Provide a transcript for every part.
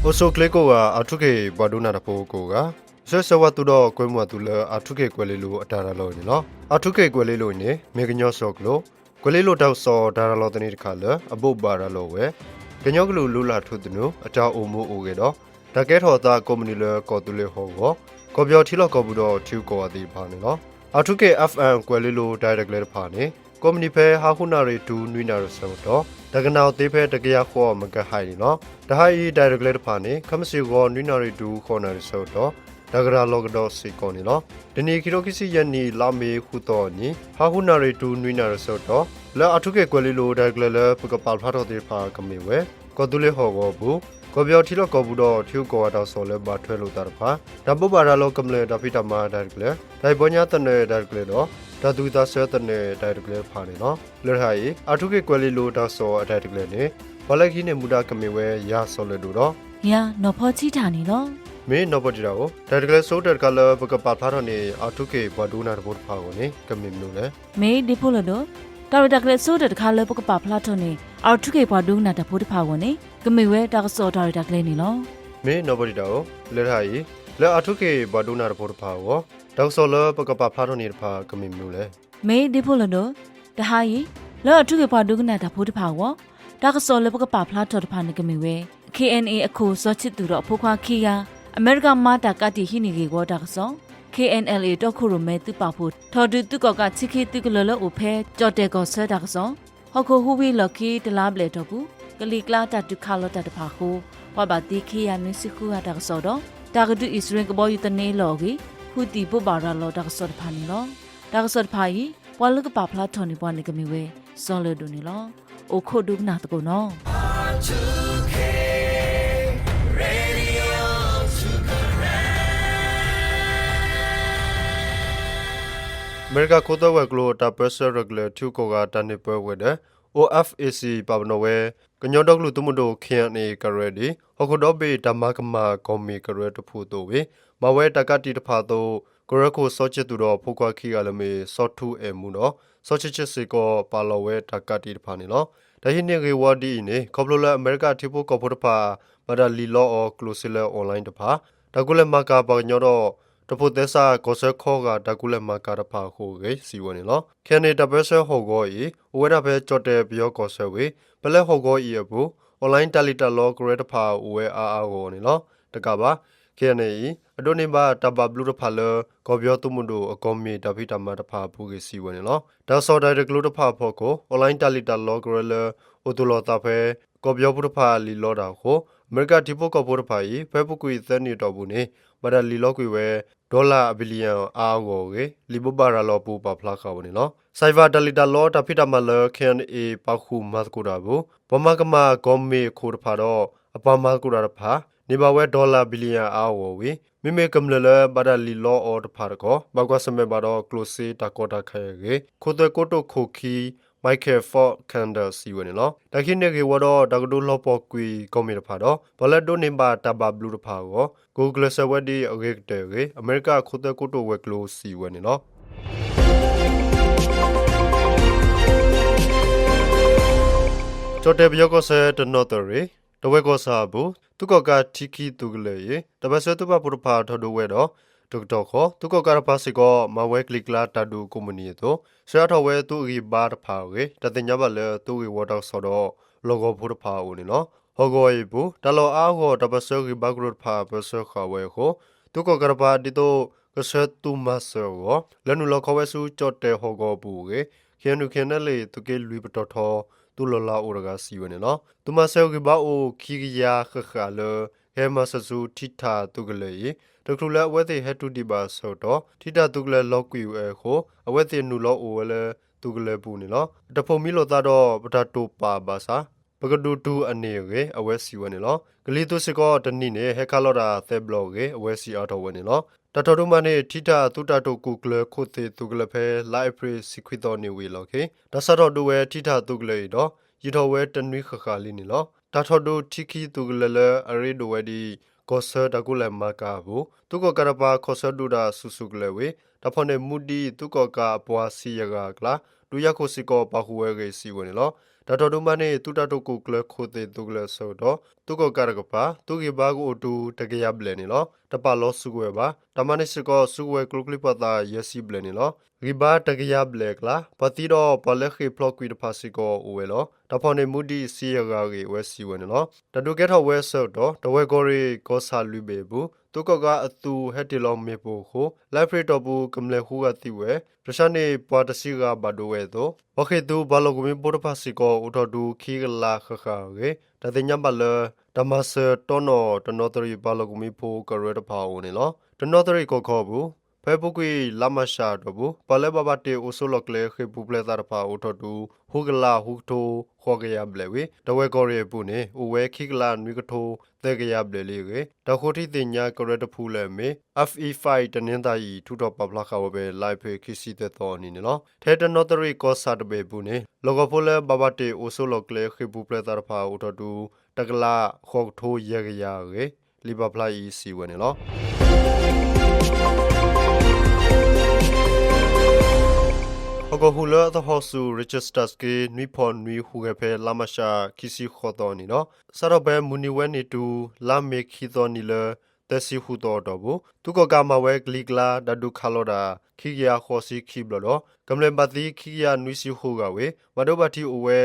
အိၣ်ဆူၣ်အိၣ်ချ့ကိးဂၤ R two K ပှၤဒိကနၣ်တၢ်ဖိကိးဂၤ, ဆၢဂ့ၤဆၢဝါသုဒီးကွဲမုာ်အသုလၢ R two K ကွဲၤလ့လိၤအတၢ်ရၤလီၤအံၤန့ၣ်လီၤ. R two K ကွဲၤလ့လိၤအံၤန့ၣ် မ့ၢ်ကညီစှီၤကျိာ် ကွဲၤလ့လိၤတၢ်ကစီၣ်တၢ်ရၤလီၤသန့ၤတခါလၢ အဘိးဘၣ်ရၤလီၤဝဲ ကညီကလုာ်လုၢ်လၢ်ထူသနူ အတၢ်အိၣ်မူအိၣ်ဂဲၤဒီး တၢ်ကဲထီၣ်အသးကိးမုၢ်နံၤလၢကီၢ်သူလ့ၤဟီၣ်ကဝီၤ, ကီၢ်ပယီၤထံလီၢ်ကီၢ်ပူၤဒီးထံဂုၤကီၢ်ဂၤသ့ၣ်တဖၣ်န့ၣ်လီၤ. R two K F M ကွဲၤလ့လိၤတၢ်ရဲၣ်တၢ်ကျဲၤတဖၣ်န့ၣ် ကိးမုၢ်နံၤဖဲဟါဃုနၣ်ရံၣ်တုၤနွံနၣ်ရံၣ်ဆၢကတီၢ် တၢ်ကနၣ်အီၤသ့ဖဲတကယၤဃိး megahertz န့ၣ်လီၤ. တဟါအံၤတၢ်ရဲၣ်တၢ်ကျဲၤတဖၣ်န့ၣ် ခဲမုၢ်ဆ့ၣ်ဂီၤနွံနၣ်ရံၣ်တုၤဃိးနၣ်ရံၣ်ဆၢကတီၢ် တၢ်ကရၤလီၤကဒီးစ့ၢ်ကီးန့ၣ်လီၤ. တနံၤအံၤ ခံထိခံဆံယဲၢ်နံၣ် လါမ့ၤဃုသီအနံၤ ဟါဃုနၣ်ရံၣ်တုၤနွံနၣ်ရံၣ်ဆၢကတီၢ် လၢ R two K ကွဲၤလ့လိၤတၢ်ရဲၣ်တၢ်ကျဲၤလၢပကပာ်ဖျါထီၣ်သ့ၣ်တဖၣ်ကမ့ၢ်ဝဲ ကီၢ်သူလ့ၤဟီၣ်ကဝီၤအပူၤ, ကီၢ်ပယီၤထံလီၢ်ကီၢ်ပူၤဒီးထံဂုၤကီၢ်ဂၤတၢ်ကစီၣ်လၢဘၣ်ထွဲလိာ်သးတဖၣ်, တၢ်ဘိးဘၣ်ရၤလီၤကမျၢၢ်တၢ်ဖံးတၢ်မၤတၢ်ရဲၣ်တၢ်ကျဲၤ, တၢ်ဟ့ၣ်ပီညါသနၢၣ်တၢ်ရဲၣ်တၢ်ကျဲၤဒီး တၢ်သူၣ်ဝံၣ်သးစၢ်သနၢၣ်တၢ်ရဲၣ်တၢ်ကျဲၤတဖၣ်န့ၣ်လီၤ. လၢတဟါအံၤ R two K ကွဲၤလ့လိၤတၢ်ကစီၣ်အတၢ်ရဲၣ်တၢ်ကျဲၤန့ၣ် ပှၤလၢကဟံးန့ၢ်မူဒါကမ့ၢ်ဝဲယၤစီၤလၢၢ်ဒိၣ်ဒီး ယၤနီၢ်ဖီထံထၣ်န့ၣ်လီၤ. မ့ၢ်နီၢ်ဖီထံထၣ်ဧၢ, တၢ်ရဲၣ်တၢ်ကျဲၤဆိကတၢၢ်တခါလၢပကပာ်ဖျါထီၣ်န့ၣ် R two K ပှၤဒိကနၣ်တၢ်ဖိတဖၣ်အဂီၢ်န့ၣ် ကမ့ၢ်မနုၤလဲၣ်. မ့ၢ်ဒ့ဖိလၢၢ်ဒိၣ်, တၢ်ရဲၣ်တၢ်ကျဲၤဆိကတၢၢ်တခါလၢပကပာ်ဖျါထီၣ်န့ၣ် R two K ပှၤဒိကနၣ်တၢ်ဖိတဖၣ်အဂီၢ်န့ၣ် ကမ့ၢ်ဝဲတၢ်ကစီၣ်တၢ်ရဲၣ်တၢ်ကျဲၤန့ၣ်လီၤ. မ့ၢ်နီၢ်ဖီထံထၣ်ဧၢ, လၢတဟါအံၤ လၢ R two K ပှၤဒိကနၣ်တၢ်ဖိတဖၣ်အဂီၢ် တၢ်ကစီၣ်လၢပကပာ်ဖျါထီၣ်န့ၣ်တဖၣ်ကမ့ၢ်မနုၤလဲၣ်. မ့ၢ်ဒ့ဖိလၢၢ်ဒိၣ်, တဟါအံၤ လၢ R two K ပှၤဒိကနၣ်တၢ်ဖိတဖၣ်အဂီၢ် တၢ်ကစီၣ်လၢပကပာ်ဖျါထီၣ်တဖၣ်န့ၣ်ကမ့ၢ်ဝဲ K N A အခိၣ်စီၤခၠံးသူၣ်ဒီးအဖိခွါခံဂၤ အမဲရကၤမၤတၢ်ကးတံာ်ဟံးန့ၢ်ဂ့ၢ်ဝီတၢ်ကစီၣ်, K N L A တီခိၣ်ရိၣ်မဲသုးပာ်ဖှိၣ် ထီၣ်ဒုးသုးကီၣ်ကးထံခံသုးကလၢၤလၢအိၣ်ဖဲကၠီၣ်တဲၣ်ကီၢ်ဆၢတၢ်ကစီၣ်, ဟီၣ်ခိၣ်ဟူးဝံၤလီၢ်ခံတလါဘျဲၣ်အတီၢ်ပူၤ ကလံၤကျါတၢ်တုၤခးလီၤတၢ်တဖၣ်အဃိ ပှၤဘၣ်သံခံဂၤနွံဆံဃုဂၤတၢ်ကစီၣ်ဒီး တၢ်ကဒုးအံၣ်စရ့လးကဘီယူၤသန့အလီၢ်အဂ့ၢ် ဟူသံၣ်ဘိးဘၣ်ရၤလီၤတၢ်ကစီၣ်တဖၣ်န့ၣ်လီၤ. တၢ်ကစီၣ်တဖၣ်အံၤ ပှၤလၢကပာ်ဖျါထီၣ်န့ၢ်ပှၤန့ၣ်ကမ့ၢ်ဝဲ စီၤလၢၢ်ဒိၣ်န့ၣ်လီၤ. အိၣ်ခိးဒိကနၣ်သကိးနီၤ. အမဲရကၤခိသွဲဝဲၤကျိၤ တၢ်ပၢဆှၢရဲၣ်ကျဲၤထံဂုၤကီၢ်ဂၤ တၢ်န့ၢ်ပၢဝဲၤဒၢး O F A C ပာ်ပနီၣ်ဝဲ ကညီဒီကလုာ်သုးမုၢ်ဒိၣ် K N A ကရၢဒ် ဟီၣ်ခိၣ်ဒီဘ့ၣ်တၢ်မၤကမၣ်ကီၢ်မ့ၢ်ကရၢတဖုအသိးဝံၤ မၤဝဲတၢ်ကးတံာ်တဖၣ်အသိး ကရၢခိၣ်စီၤခၠံးသူၣ်ဒီးဖိခွါခံဂၤလၢမ့ၢ် စီၤထူအဲၣ်မူဒီး စီၤဆံးဆံးစ့ၢ်ကီး ပာ်လီၤဝဲတၢ်ကးတံာ်တဖၣ်န့ၣ်လီၤ. တၢ်ဟံးန့ၢ်ဂ့ၢ်ဝီဒ်အံၤန့ၣ် ခီဖျိလၢအမဲရကၤထံဖိကီၢ်ဖိတဖၣ် ဘၣ်တၢ်လံၣ်လီအီၤကျိၣ်စ့လၢ online တဖၣ်, တၢ်ကူလဲၢ်မၤကၤပှၤကညီဒီး တဖိးသဲစးကီၢ်ဆၢခီဂာ်တၢ်ကူလဲၢ်မၤကၤတဖၣ်အဃိအဂ့ၢ် စံးဝဲန့ၣ်လီၤ. K N A တၢ်ပၢဆှၢဟီၣ်ကဝီၤအံၤ အိၣ်ဝဲဒၣ်ဖဲကၠီၣ်တဲၣ်ပယီၤကီၢ်ဆၢဝံၤ ဖဲလၢဟီၣ်ကဝီၤအံၤအပူၤ online တၢ်လံၣ်တၢ်လီကရၢတဖၣ်အိၣ်ဝဲအါအါဂီၢ်ဂီၢ်န့ၣ်လီၤ. တကးဘၣ် K N A အံၤ အဒိးန့ၢ်ဘၣ်တၢ်ဘၣ်ဘျုးတဖၣ်လၢ ကီၢ်ပယီၤသုးမုၢ်ဒိၣ်အကီၢ်မ့ၢ်တၢ်ဖံးတၢ်မၤတဖၣ်အပူၤအဂ့ၢ် စံးဝဲန့ၣ်လီၤ. တၢ်ကစီၣ်တၢ်ရဲၣ်တၢ်ကျဲၤတဖၣ်အဖီခိၣ် online တၢ်လံၣ်တၢ်လီကရၢလၢ အိၣ်သူၣ်လီၤသးဖဲ ကီၢ်ပယီၤဖိတဖၣ်လံၣ်လီတၢ်အဃိ အမဲရကၤထံဖိကီၢ်ဖိတဖၣ်အံၤ ဖဲအပူၤကွံာ်သၢနံၣ်အတီၢ်ပူၤန့ၣ် ဘၣ်တၢ်လံၣ်လီကွံာ်ဝဲ dollar အ billion အါအါဂီၢ်ဂီၢ်အဂ့ၢ် လံာ်ဘိးဘၣ်ရၤလီၤအပူၤပာ်ဖျါဃာ်ဝဲန့ၣ်လီၤ. စဲးဘၣ်တၢ်လံၣ်တၢ်လီတၢ်ဖံးတၢ်မၤလၢ K N A ပာ်ဃုာ်မၤသကိးတၢ်အပူၤ ပှၤမၤကမၣ်ကီၢ်မ့ၢ်အခိၣ်တဖၣ်ဒီး အပှၤမၤသကိးတၢ်တဖၣ် န့ၢ်ဘၣ်ဝဲ dollar billion အါအါဂီၢ်ဂီၢ်ဝံၤ မ့မ့ၢ်ကမျၢၢ်လၢဘၣ်တၢ်လံၣ်လီအီၤတဖၣ်တခီ ဘၣ်ကွၢ်ဆၢၣ်မဲာ်ဘၣ်ဒီးကျိၣ်စ့တၢ်ကီတၢ်ခဲအဂ့ၢ် ခိသွဲကိတိာ်ခိၣ်ခံ Michael Fox Kender စံးဝဲန့ၣ်လီၤ. တၢ်ကဟံးန့ၢ်ဂ့ၢ်ဝီဒီး တၢ်ကဒုးလီၤပှီၢ်ကွံာ်ကီၢ်မ့ၢ်တဖၣ်ဒီး ပှၤလၢဒိးန့ၢ်ဘၣ်တၢ်ဘၣ်ဘျုးတဖၣ်အဂီၢ် ကဂုာ်ကျဲးစၢးဝဲဒ်အဂ့ၤကတၢၢ်အဂ့ၢ် အမဲရကၤခိသွဲကိတိာ်ဝဲၤကျိၤစံးဝဲန့ၣ်လီၤ. ကၠီၣ်တဲၣ်ပယီၤကီၢ်စဲၣ်တနီသရံၣ် တဝဲၢ်ကီၢ်ဆၣ်အပူၤ သုးကီၣ်ကးထံခံသုးကလၢၤအံၤ တၢ်ပၢဆှၢသုးပာ်ဖှိၣ်တဖၣ်ထီၣ်ဒုးဝဲဒီး တကတီၢ်ဃီ သုးကီၣ်ကးတဖၣ်စ့ၢ်ကီး မၤဝဲကလံၤကျါတၢ်ဒုးကိးမုၢ်နံၤအသိး ဆှၢအါထီၣ်ဝဲသုးအဂံၢ်ဘါတဖၣ်အဂ့ၢ် တၢ်သ့ၣ်ညါဘၣ်လၢသုးဂ့ၢ်ဝီတၢ်ကစီၣ်ဒီး လီၢ်ကဝီၤဖိတဖၣ်အအိၣ်န့ၣ်လီၤ. ဟီၣ်ကဝီၤအံၤအပူၤ တၢ်လီၢ်အါအါဂီၢ် တၢ်ပၢဆှၢဂံၢ်ဘါကရၢတဖၣ်ပၢဆှၢဃာ်ဝဲအဃိ သုးကီၣ်ကးတဖၣ်ဒ်သိး ကဆှၢသုးမၤစၢၤအဂီၢ် လဲၤနုာ်လီၤခီဝဲဆူကၠီၣ်တဲၣ်ဟီၣ်ကဝီၤအပူၤအဂ့ၢ် ခ့ၣ်အဲၣ်ယူၣ် ခ့ၣ်အဲၣ်ယူၣ် သုးက့လွံၢ်ပတီၢ်ထီ သုးလီၢ်လၤအိၣ်တဂၤစံးဝဲန့ၣ်လီၤ. သုးမၤစၢၤဂံၢ်ဘါအိၣ်ခံကယၤဃၣ်ဃၣ်လၢ ကဟဲမၤစၢၤဆူထံထၣ်သုးကလၢၤအံၤ တချုးလၢအဝဲသ့ၣ်ဟဲတုၤဒံးဘၣ်အဆၢကတီၢ် ထံထၣ်သုးကလၢၤလီၤကွံာ်ဝဲအဃိ အဝဲသ့ၣ်နုာ်လီၤအိၣ်ဝဲလၢသုးကလၢၤပူၤန့ၣ်လီၤ. တဖိးမံလိာ်သးဒီးပတၢ်တိာ်ပာ်ဘၣ်ဆၣ် ပကဒုးတုၤအန့ၣ်အဂ့ၢ် အဝဲစံးဝဲန့ၣ်လီၤ. ကလံၤသုးစ့ၢ်ကီးတနံၤန့ၣ် ဟဲခးလီၤတၢ်သၢဘျီအဂ့ၢ် အဝဲစံးအါထီၣ်ဝဲန့ၣ်လီၤ. တၢ်ထီၣ်ဒုးမၤန့ၢ် ထံထၣ်သုးတၢ်တိာ်ကူၣ်ကျဲၤခိၣ်သ့ၣ်သုးကလၢၤဖဲ လါအ့ဖြ့ၣ်တဆံခွံသီနံၤဝံၤအလီၢ်ခံ တၢ်စးထီၣ်ဒုးဝဲထံထၣ်သုးကလၢၤအံၤဒီး ယံာ်ထီၣ်ဝဲတနွံဃၣ်ဃၣ်လံန့ၣ်လီၤ. တၢ်ထီၣ်ဒုးထံခံသုးကလၢၤလၢအရ့ဒိၣ်ဝဲဒ် ကီၢ်ဆၢတၢ်ကူလဲၢ်မၤကၤအပူၤ သုးကီၣ်ကးတဖၣ်ခီၣ်ဆၢဒုးတၢ်ဆူၣ်ဆူၣ်ကလဲာ်ဝံၤ တၢ်ဖီၣ်န့ၢ်မူဒံးသုးကီၣ်ကးအပှၤဆံယဲၢ်ဂၤအကျါ ဒုးယၤခိၣ်စ့ၢ်ကီးပာ်ဃုာ်ဝဲအဂ့ၢ် စံးဝဲန့ၣ်လီၤ. တၢ်ထီၣ်ဒုးမၤန့ၢ် သုးတၢ်တိာ်ခိၣ်ကျၢၢ်ခိၣ်သ့ၣ်သုးကလၢၤအဆၢကတီၢ် သုးကီၣ်ကးတကပၤ သုးဂံၢ်ဘါကအိၣ်တုၤ တကယၤဘျဲၣ်န့ၣ်လီၤ. တပာ်လီၤစုကဝဲၤဘၣ်. တၢ်မၤန့ၢ်စ့ၢ်ကီး စုကဝဲၤကျိချံမျိာ်သၣ် ယဲၢ်ဆံဘျဲၣ်န့ၣ်လီၤ. ဂံၢ်ဘါတကယၤဘျဲၣ်အကျါ ပှၤသံဒီးပှၤလၢဃ့ၢ်ဖျိးကွံာ်တဖၣ်စ့ၢ်ကီးအိၣ်ဝဲလီၤ. တၢ်ဖီၣ်န့ၢ်မူဒံး ဆံယဲၢ်ဂၤအဂ့ၢ် အဝဲစံးဝဲန့ၣ်လီၤ. တၢ်ဒုးကဲထီၣ်ဝဲအဆၢကတီၢ် တဝဲၢ်ကီၢ်ရ့ၣ်ကီၢ်ဆၣ်လွံၢ်ဘ့ၣ်အပူၤ သုးကီၣ်ကးအသုးဟဲတ့ၢ်လီၤမ့ၣ်ပိၢ်အဃိ လါအ့ဖြ့ၣ်အတီၢ်ပူၤ ကမျၢၢ်ဃုဂၤသံဝဲ, ပၠးဆှါန့ၢ်ပှၤတဆံဂၤဘၣ်ဒိဝဲအသိး ပှၤဃ့ၢ်သုးပှၤလီၢ်ကဝီၤဖိတဖၣ်စ့ၢ်ကီး အိၣ်ထီၣ်ဒုးခံကလးဃၣ်ဃၣ်အဂ့ၢ် တၢ်သ့ၣ်ညါဘၣ်လၢ တၢ်မၤစၢၤတီနီၣ် တနီသရံၣ်ပှၤလီၢ်ကဝီၤဖိကရၢတဖၣ်အအိၣ်န့ၣ်လီၤ. တနီသရံၣ်ကီၢ်ခီအပူၤ ဖဲအပူၤကွံာ်လါမၢ်ၡးအတီၢ်ပူၤ ပှၤလၢဘၣ်ဘၣ်တ့ၢ်အိၣ်ဆိးလီၢ်ကျဲဃ့ၢ်ပူၤဖျဲးသးတဖၣ် အိၣ်ထီၣ်ဒုး ဃုကလးဃုကထိဃိးကယၤဘျဲၣ်ဝံၤ တဝဲၢ်ကီၢ်ရ့ၣ်အပူၤန့ၣ် အိၣ်ဝဲခံကလးနွံကထိသၢကယၤဘျဲၣ်လံအဂ့ၢ် တၢ်ဃိထံသ့ၣ်ညါကရၢတဖုလၢအမ့ၢ် F E five တနင်္သာရီ ထုးထီၣ်ပာ်ဖျါဃာ်ဝဲဖဲ လါအ့ဖြ့ၣ်ခံဆံသၢသီအနံၤန့ၣ်လီၤ. ထဲတနီသရံၣ်ကီၢ်ဆၣ်တဘ့ၣ်အပူၤန့ၣ် လီၢ်ကဝီၤဖိလၢဘၣ်ဘၣ်တ့ၢ်အိၣ်ဆိးလီၢ်ကျဲဃ့ၢ်ပူၤဖျဲးသးတဖၣ် အိၣ်ထီၣ်ဒုး တကလးဃိးကထိယဲၢ်ကယၤအဂ့ၢ် လံာ်ပာ်ဖျါအံၤစံးဝဲန့ၣ်လီၤ. ဟီၣ်ကဝီၤဟူးလၢအသဟီၣ်ဆူၣ် Richard Stutts က့ နွံဖီၣ်နွံဟူးဂဲၤဖဲလါမၢ်ၡး ခံဆံဃိးသီအနံၤဒီး စးထီၣ်ဖဲမုၢ်နံၤဝဲန့ၣ်တုၤ လါမ့ၤခံသီနံၤလၢ သၢဆံဃုသီအတီၢ်ပူၤ သုးကီၣ်ကးမၤဝဲကလံၤကျါ တၢ်ဒုးခးလီၤတၢ် ခံကယၤဃိးဆံခံဘျီဒီး ကမျၢၢ်ဘၣ်သံခံကယၤနွံဆံဃုဂၤဝံၤ ဘၣ်ဒိဘၣ်ထံးအိၣ်ဝဲ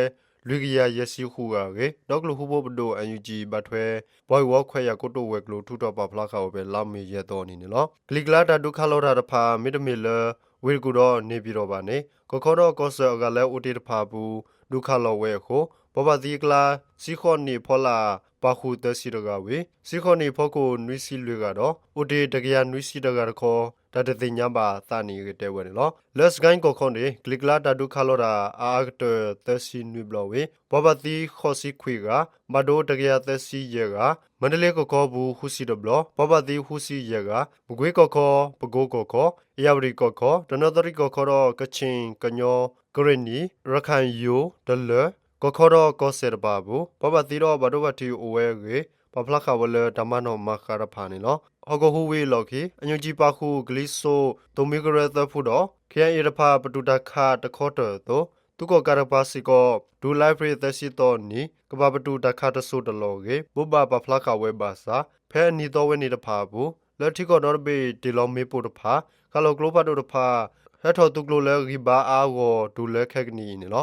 လွံၢ်ကယၤယဲၢ်ဆံဃုဂၤအဂ့ၢ် ဒီကလုာ်ဃူဖိပဒိၣ် N U G ဘၣ်ထွဲ ပှၤဂ့ၢ်ဝီခွဲးယာ်ကိတိာ်ဝဲၤကျိၤ ထုးထီၣ်ပာ်ဖျါဃာ်ဝဲဖဲ လါမ့ၤယဲၢ်သီအနံၤန့ၣ်လီၤ. ကလံၤကျါတၢ်ဒုးခးလီၤတၢ်တဖၣ် မ့တမ့ၢ်လၢ ဝ့ၢ်တကူၣ်ဒီးန့ၣ်ပၠံၣ်တီၣ်ဘၣ်န့ၣ် ကီၢ်ခီဒီးကီၢ်စဲၣ်အဂၤလၢအိၣ်တ့ၢ်တဖၣ်အပူၤ ဒုးခးလီၤဝဲအဃိ ပှၤဘၣ်သံအကျါ ဆံဃိးနံၣ်အဖီလာ် ပာ်ဃုာ်သၢဆံတဂၤဝံၤ ဆံဃိးနံၣ်အဖီခိၣ်နွံဆံလွံၢ်ဂၤဒီး အိၣ်တ့ၢ်တကယၤနွံဆံတဂၤတခီ တၢ်တသ့ၣ်ညါဘၣ်သးန့ၣ်အဂ့ၢ်တဲဝဲန့ၣ်လီၤ. လၢစကဲကီၢ်ခီန့ၣ် ကလံၤကျါတၢ်ဒုးခးလီၤတၢ် အအါကတၢၢ်သၢဆံနွံဘျီဝံၤ ပှၤဘၣ်သံဃိးဆံခွံဂၤ ဘၣ်ဒိတကယၤသၢဆံယဲၢ်ဂၤ, မါတလ့ကီၢ်ခီပူၤဃုဆံတဘျီ ပှၤဘၣ်သံဃုဆံယဲၢ်ဂၤ, မကွ့ကီၢ်ခီ, ပကိကီၢ်ခီ, အ့ၣ်ယၣ်ဝတံၣ်ကီၢ်ခီ, တနီသရံၣ်ကီၢ်ခီဒီး ကခ့ၣ်, ကညီ, ကရ့ၣ်နံၣ်, ရခၢၣ်ယိၤ, တလၢၤ, ကီၢ်ခီဒီးကီၢ်စဲၣ်တဖၣ်အပူၤ ပှၤဘၣ်သံဒီးဘၣ်ဒိဘၣ်ထံးအိၣ်ဝဲအဂ့ၢ် ပာ်ဖျါဃာ်ဝဲလၢတၢ်မၤနီၣ်မၤဃါတဖၣ်န့ၣ်လီၤ. ဟီၣ်ကဝီၤဟူးဝံၤအလီၢ်ခံ အညူၣ်ကၠံပာ်ဃုာ်ကလံၤစိး သိၣ်မှံကရၢသၢဖုဒီး ခ့ၣ်အဲၣ်အ့ၣ်တဖၣ် ပတုာ်တၢ်ခးတခီတၢၢ်အသိး သုးကီၣ်ကးတကပၤစ့ၢ်ကီး တုၤလါအ့ဖြ့ၣ်သၢဆံသီအနံၤ ကဘၣ်ပတုာ်တၢ်ခးတစိၢ်တလီၢ်အဂ့ၢ် ဘိးဘၣ်ပာ်ဖျါဃာ်ဝဲဘၣ်ဆၣ် ဖဲအနံၤသီဝဲန့ၣ်တဖၣ်အပူၤ လၢထံကီၢ်ဒီတဘ့ၣ်တ့ၢ်လီၤမ့ၣ်ပိၢ်တဖၣ် ခးလီၤကျိဖးဒိၣ်တဖၣ် ဟဲထီၣ်သုးကျိၤလၢဂံၢ်ဘါအါအဂီၢ် တုၤလၢခဲကနံၣ်အံၤန့ၣ်လီၤ.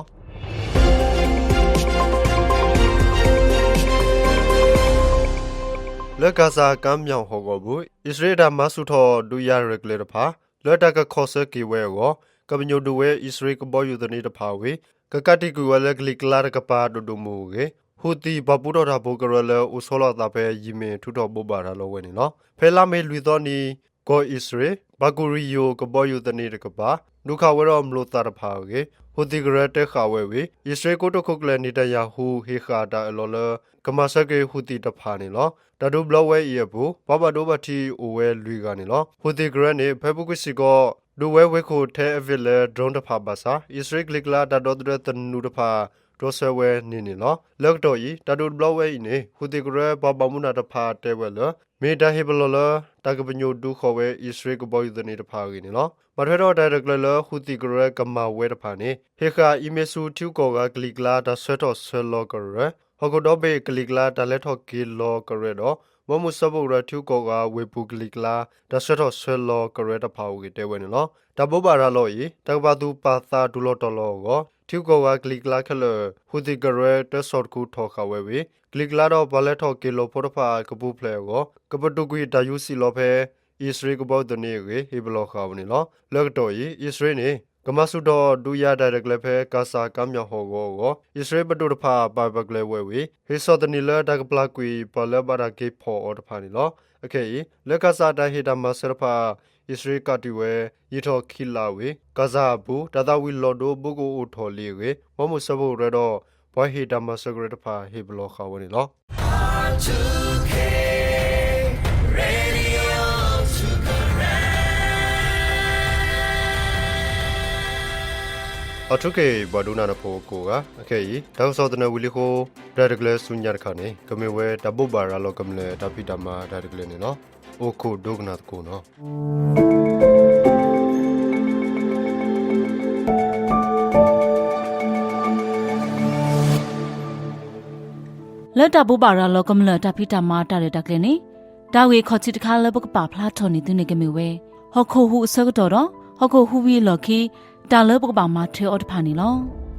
လၢကၣ်စၣ်ကါမျၢ်ဟီၣ်ကဝီၤပူၤ အံၣ်စရ့လးအတၢ်မၤဆူၣ်ထီၣ်ဒုးယၤရဲၣ်ကျဲၤတဖၣ် လၢတၢ်ကခီၣ်ဆၢက့ၤဝဲအဂီၢ် ကပညိၣ်ဒုးဝဲအံၣ်စရ့လးကဘီယူၤသန့တဖၣ်ဝံၤ ကကးတံာ်ကွံာ်ဝဲလၢကလံၤကျါတကပၤဒိၣ်ဒိၣ်မုၢ်မုၢ်အဂ့ၢ် ဟူသံၣ်ပှၤပူထီၣ်တၢ်ဖိကရၢလၢအိၣ်ဆီလီၤအသးဖဲယံၤမ့ၢ် ထုးထီၣ်ဘိးဘၣ်ရၤလီၤဝဲန့ၣ်လီၤ. ဖဲလါမ့ၤလွံၢ်သီနံၤ ကီၢ်အံၣ်စရ့လး ဘၣ်ကူၣ်ရံၣ်ယိၤကဘီယူၤသန့တကပၤ ဒုးခးဝဲဒီးမျိာ်သၣ်တဖၣ်အဂ့ၢ် ဟူသံၣ်ကရၢတဲဃာ်ဝဲဝံၤ အံၣ်စရ့လးကိတိာ်ခိၣ်ကျၢၢ် နံၣ်တၢ်ယၣ်ဟူ ဟ့ၣ်ဃာ်တၢ်အၢၣ်လီၤလၢ ကမၤဆၢက့ၤဟူသံၣ်တဖၣ်န့ၣ်လီၤ. တၢ်ဒုးတဘျီဝဲအံၤအပူၤ ပှၤဘၣ်ဒိဘၣ်ထံးအိၣ်ဝဲလွံၢ်ဂၤန့ၣ်လီၤ. ဟူသံၣ်ကရၢန့ၣ် ဖဲအပူၤကွံာ်စ့ၢ်ကီး ဒုးဝဲဝ့ၢ်ခိၣ်ထဲအဝ့ၢ်လၢ drone တဖၣ်ဘၣ်ဆၣ် အံၣ်စရ့လးကလံၤကျါတၢ်ဒီသဒၢသနူတဖၣ် တြီဆၢဝဲန့ၣ်န့ၣ်လီၤ. လၢကတီၢ်အံၤ တၢ်ဒုးတဘျီဝဲအံၤန့ၣ် ဟူသံၣ်ကရၢပှၤဘၣ်မူဘၣ်ဒါတဖၣ်တဲဝဲလၢ မ့ၢ်တၢ်ဟ့ၣ်ပလီၢ်လၢ တၢ်ကပညိၣ်ဒုးဃီၤဝဲအံၣ်စရ့လးကဘီယူၤသန့တဖၣ်အဂ့ၢ်န့ၣ်လီၤ. ဘၣ်ထွဲဒီးတၢ်ရဲၣ်တၢ်ကျဲၤလၢဟူသံၣ်ကရၢကမၤဝဲတဖၣ်န့ၣ် ဟ့ၣ်ဃာ်အံၤမ့ၢ်ဆူထံဂုၤကီၢ်ဂၤကလံၤကျါတၢ်ဆှၢထီၣ်ဆှၢလီၤကရၢ, ဟီၣ်ခိၣ်ဒီဘ့ၣ်ကလံၤကျါတၢ်လဲၤထီၣ်က့ၤလီၤကရၢဒီး ဘီမုၢ်စၢဖှိၣ်ကရၢထံဂုၤကီၢ်ဂၤဝ့ၢ်ပူၤကလံၤကျါ တၢ်ဆှၢထီၣ်ဆှၢလီၤကရၢတဖၣ်အဂ့ၢ်တဲဝဲန့ၣ်လီၤ. တၢ်ဘိးဘၣ်ရၤလီၤအံၤ တၢ်ကဘၣ်သူၣ်ပာ်သးတူၢ်လီၤတီၤလီၤအဂီၢ် ထံဂုၤကီၢ်ဂၤကလံၤကျါခဲလၢာ် ဟူသံၣ်ကရၢတၢ်ဆီၣ်တခူထီၣ်ဃာ်ဝဲဝံၤ ကလံၤကျါဒီးပှၤလဲၤထီၣ်က့ၤလီၤဖိတဖၣ်ကပူၤဖျဲးအဂီၢ် ကပတုာ်ကွံာ်တၢ်ယူးစံၣ်လီၤဖဲ အံၣ်စရ့လးကဘီယူၤသန့အဂ့ၢ် ဟ့ၣ်ပလီၢ်ဃာ်ဝဲန့ၣ်လီၤ. လၢကတီၢ်အံၤ အံၣ်စရ့လးန့ၣ် ကမၤဆူၣ်ထီၣ်ဒုးယၤတၢ်ရဲၣ်တၢ်ကျဲၤဖဲ ကၣ်စၣ်ကါမျၢ်ဟီၣ်ကဝီၤအဂီၢ် အံၣ်စရ့လးပဒိၣ်တဖၣ်ပာ်ပကျဲၤဝဲဝံၤ ဟ့ၣ်ဆီၣ်သနံးလၢတၢ်ကပျၢ်ကွံာ်ပှၤလၢဘၣ်တၢ်က့ၤဖီၣ်အီၤတဖၣ်န့ၣ်လီၤ. အခဲအံၤ လၢကၣ်စၣ်တၢ်ဟ့ၣ်တၢ်မၤစၢၤတဖၣ် အံၣ်စရ့လးကးတံာ်ဝဲ ယံာ်ထီၣ်ခံလါဝံၤ ကၣ်စၣ်အပူၤ တၢ်သၣ်ဝံၤလီၤဒိဘိကအိၣ်ထီၣ်လံအဂ့ၢ် ဘီမုၢ်စၢဖှိၣ်ကရၢဒီး ပှၤဟ့ၣ်တၢ်မၤစၢၤကရၢတဖၣ် ဟ့ၣ်ပလီၢ်ဃာ်ဝဲန့ၣ်လီၤ. R two K ပှၤဒိကနၣ်တၢ်ဖိကိးဂၤ အခဲအံၤ တၢ်ကစီၣ်သနၢၣ်ဝံၤလံအဃိ တၢ်ရဲၣ်တၢ်ကျဲၤဆူညါတခါန့ၣ် ကမ့ၢ်ဝဲတၢ်ဘိးဘၣ်ရၤလီၤကမျၢၢ်တၢ်ဖံးတၢ်မၤတၢ်ရဲၣ်တၢ်ကျဲၤန့ၣ်လီၤ. အိၣ်ခိးဒိကနၣ်သကိးနီၤ. လၢတၢ်ဘိးဘၣ်ရၤလီၤကမျၢၢ်တၢ်ဖံးတၢ်မၤအတၢ်ရဲၣ်တၢ်ကျဲၤန့ၣ်, တၢ်ဂ့ၢ်ခီၣ်ထံးတခါလၢပကပာ်ဖျါထီၣ်န့ၢ်သုန့ၣ်ကမ့ၢ်ဝဲ, ဟီၣ်ခိၣ်ဟူးအဆၢကတီၢ်ဒီး ဟီၣ်ခိၣ်ဟူးဝံၤအလီၢ်ခံ တၢ်လၢပကဘၣ်မၤထွဲအီၤတဖၣ်န့ၣ်လီၤ.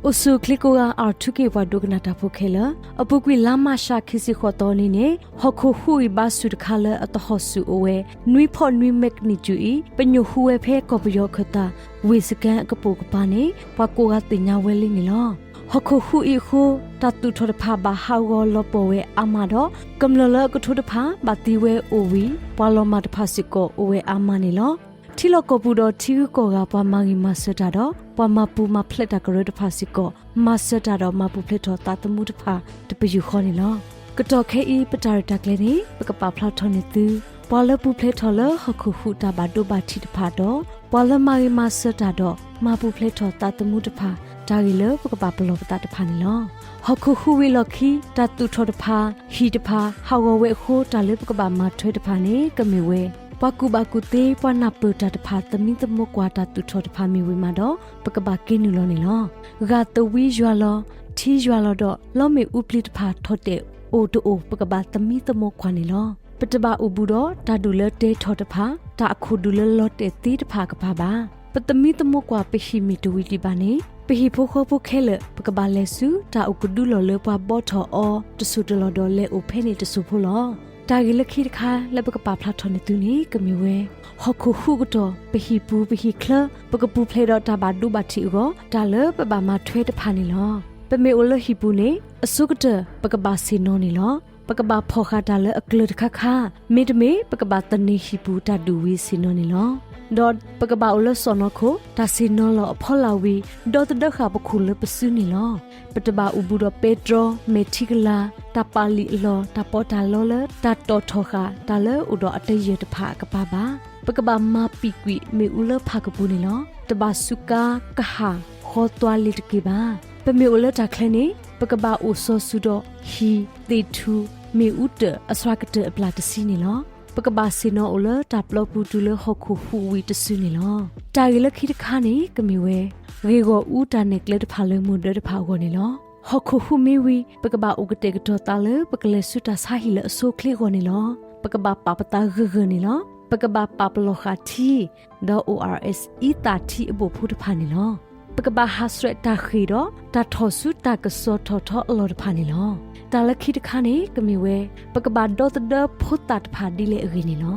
အိၣ်ဆူၣ်အိၣ်ချ့ကိးဂၤ အၣ်ထူခ့ၣ်ပှၤဒိကနၣ်တၢ်ဖိခဲလၢာ်, အပူၤကွံာ်လါမးရှးခံဆံဃိးသီနံၤန့ၣ် ဟီၣ်ခိၣ်ဟူးဝံၤဘါစူၤတခါလၢအသဟီၣ်ဆူၣ်အိၣ်ဝဲ နွံဖီနွံမဲကနံၣ်စူၤအံၤ ပညိၣ်ဟူးဝဲဖဲကီၢ်ပယီၤခၢၣ်သး ဝ့ၢ်စကဲအကပိာ်ကပၤန့ၣ် ပှၤကိးဂၤသ့ၣ်ညါဝဲလံန့ၣ်လီၤ. ဟီၣ်ခိၣ်ဟူးအံၤအဃိ တၢ်သူၣ်ထီၣ်တဖၣ်ဘၣ်ဟးဂီၤလီၤပှီၢ်ဝဲအါမးဒီး ကမျၢၢ်လၢအကထိတဖၣ် ဘၣ်သံဝဲအိၣ်ဝံၤ ပှၤလီၤမၢ်တဖၣ်စ့ၢ်ကီးအိၣ်ဝဲအါမးန့ၣ်လီၤ. ထံလီၢ်ကီၢ်ပူၤဒီးထံဂုၤကီၢ်ဂၤ ပှၤမၤဂ့ၤမၤစၢၤတၢ်ဒီး ပှၤမၤပူၤမၤဖျဲးတၢ်ကရၢတဖၣ်စ့ၢ်ကီး မၤစၢၤတၢ်ဒီးမၤပူၤဖျဲးထီၣ်သးသမူတဖၣ် တပယူာ်ဃီန့ၣ်လီၤ. ကတီၢ်ခဲအံၤ ပတၢ်ရဲၣ်တၢ်ကျဲၤန့ၣ် ပကပာ်ဖျါထီၣ်န့ၢ်သု ပှၤလၢပူၤဖျဲးထီၣ်လၢဟီၣ်ခိၣ်ဟူးတၢ်ဘၣ်ဒိဘၣ်ထံးတဖၣ်ဒီး ပှၤလၢမၤဂ့ၤမၤစၢၤတၢ်ဒီးမၤပူၤဖျဲးထီၣ်သးသမူတဖၣ် တၢ်ဂ့ၢ်လၢပကပာ်ပလီၢ်ပသးတဖၣ်န့ၣ်လီၤ. ဟီၣ်ခိၣ်ဟူးဝံၤအလီၢ်ခံ တၢ်သူၣ်ထီၣ်တဖၣ် ဟံၣ်တဖၣ် ဟးဂီၤဝဲအဃိ တၢ်လၢပကဘၣ်မၤထွဲတဖၣ်န့ၣ် ကမ့ၢ်ဝဲ ပှၤကူၣ်ဘၣ်ကူၣ်သ့ ပှၤနၢ်ပၢၢ်တၢ်တဖၣ် သမံသမိးကွၢ်တၢ်သူၣ်ထီၣ်တဖၣ်မ့ၢ်ဝံၤမးဒီး ပကဘၣ်က့ၤနုာ်လီၤန့ၣ်လီၤ. ဂာ်သဝံယွၤလီၤ, ထံယွၤလီၤဒီး လီမ့ၣ်အူပျံၤတဖၣ်ထီၣ်တဲာ်အိၣ်တအိၣ် ပကဘၣ်သမံသမိးကွၢ်န့ၣ်လီၤ. ပတဘၣ်အိၣ်ဘူးဒီးတၢ်ဒူၣ်လၢတဲထီၣ်တဖၣ်, တၢ်အခိၣ်ဒူၣ်လၢလီၤတဲာ်သ့တဖၣ်အကပၤဘၣ်. ပသမံသမိးကွၢ်ပဟံၣ်မ့ၢ်တဝံၤဒံးဘၣ်န့ၣ် ပဟံၣ်ဖိဃီဖိခဲလၢာ် ပကဘၣ်လဲၤဆူတၢ်အိၣ်ကဒုလီၢ်လၢပှၤဘီထီၣ်အီၤတစိၢ်တလီၢ်ဒီးလဲၤအိၣ်ဖဲန့ၣ်တစိၢ်ဖိလီၤ. တၢ်ဂ့ၢ်လၢခံတခါလၢပကပာ်ဖျါထီၣ်န့ၢ်သုန့ၣ် ကမ့ၢ်ဝဲ ဟီၣ်ခိၣ်ဟူးအကတီၢ် ပဟံၣ်ပူၤပဟံၣ်ချၢ ပကပူၤဖျဲးဒီးတၢ်ဘၣ်ဒိဘၣ်ထံးအဂီၢ် တၢ်လၢပဘၣ်မၤထွဲတဖၣ်န့ၣ်လီၤ. ပမ့ၢ်အိၣ်လၢဟံၣ်ပူၤန့ၣ် အဆိကတၢၢ် ပကဘၣ်ဆ့ၣ်နီၤန့ၣ်လီၤ. ပကဘၣ်ဖီၣ်ဃာ်တၢ်လၢအကျၢၤတခါခါ, မ့တမ့ၢ် ပကဘၣ်သန့ၤဟံၣ်ပူၤတၢ်ဒုၣ်ဝံၤဆ့ၣ်နီၤန့ၣ်လီၤ. ဒီးပကဘၣ်အိၣ်လၢစီၣ်နီၤခိၣ် တၢ်ဆ့ၣ်နီၤလီၤအဖီလာ်ဝံၤ ဒီသဒၢဃာ်ပခိၣ်လၢပစုန့ၣ်လီၤ. ပတဘၣ်အိၣ်ဘူးဒီးပဲတြီ, မဲာ်ထံကလၤ, တၢ်ပာ်လံာ်အလီၢ်, တၢ်ပီးတၢ်လီလၢတၢ်တီၣ်ထီၣ်ဃာ် တၢ်လၢအိၣ်ဒီးအတယၢၢ်တဖၣ်အကပၤဘၣ်. ပကဘၣ်မၤပံာ်ကွံာ်မ့ၣ်အူလၢဖးကပူၤန့ၣ်လီၤ. တဘၣ်စူးကါကဟၣ် ဃီသွါလ့ၤတက့ၢ်ဘၣ်. ပမ့ၢ်အိၣ်လၢတၢ်ချၢန့ၣ် ပကဘၣ်အိၣ်စီၤစုၤဒီးဟံၣ်, သ့ၣ်ထူၣ်, မ့ၣ်အူတၢၣ် အစှၤကတၢၢ်အပျၢ်တဆံန့ၣ်လီၤ. ပကဘၣ်ဆ့ၣ်နီၤအိၣ်လၢတၢ်ပျီပူၤတုၤလၢဟီၣ်ခိၣ်ဟူးဝံၤတစုန့ၣ်လီၤ. တၢ်ဂ့ၢ်လၢခံတခါန့ၣ် ကမ့ၢ်ဝဲ ဂ့ၢ်ဂီၢ်အူတၢ်နဲၣ်ကျဲတဖၣ်လၢမိၢ်ဒၢတဖၣ်အဂီၢ်န့ၣ်လီၤ. ဟီၣ်ခိၣ်ဟူးမ့ၢ်ဝံၤ ပကဘၣ်အိၣ်ကတဲာ်ကတီၤသးလၢပကလဲၤဆူတၢ်ဆါဟံၣ်လၢအဆိအချ့အဂီၢ်န့ၣ်လီၤ. ပကဘၣ်ပာ်ပသးဂၢၢ်ဂၢၢ်န့ၣ်လီၤ. ပကဘၣ်ပာ်ပလီၢ်ဃာ်ထံ ဒီး ORS အံသၣ်ထံအဘိၣ်ဖိတဖၣ်န့ၣ်လီၤ. ပကဘၣ်ဟးဆှဲးတၢ်ဃ့ၢ်ဒီး တၢ်ထီၣ်ဆူတၢ်ကစီၣ်ထီၣ်ထီအလီၢ်တဖၣ်န့ၣ်လီၤ. တၢ်လၢခံတခါန့ၣ် ကမ့ၢ်ဝဲ ပကဘၣ်ဒီသဒၢဖိသၣ်တဖၣ်ဒ်လဲၣ်အဂ့ၢ်န့ၣ်လီၤ.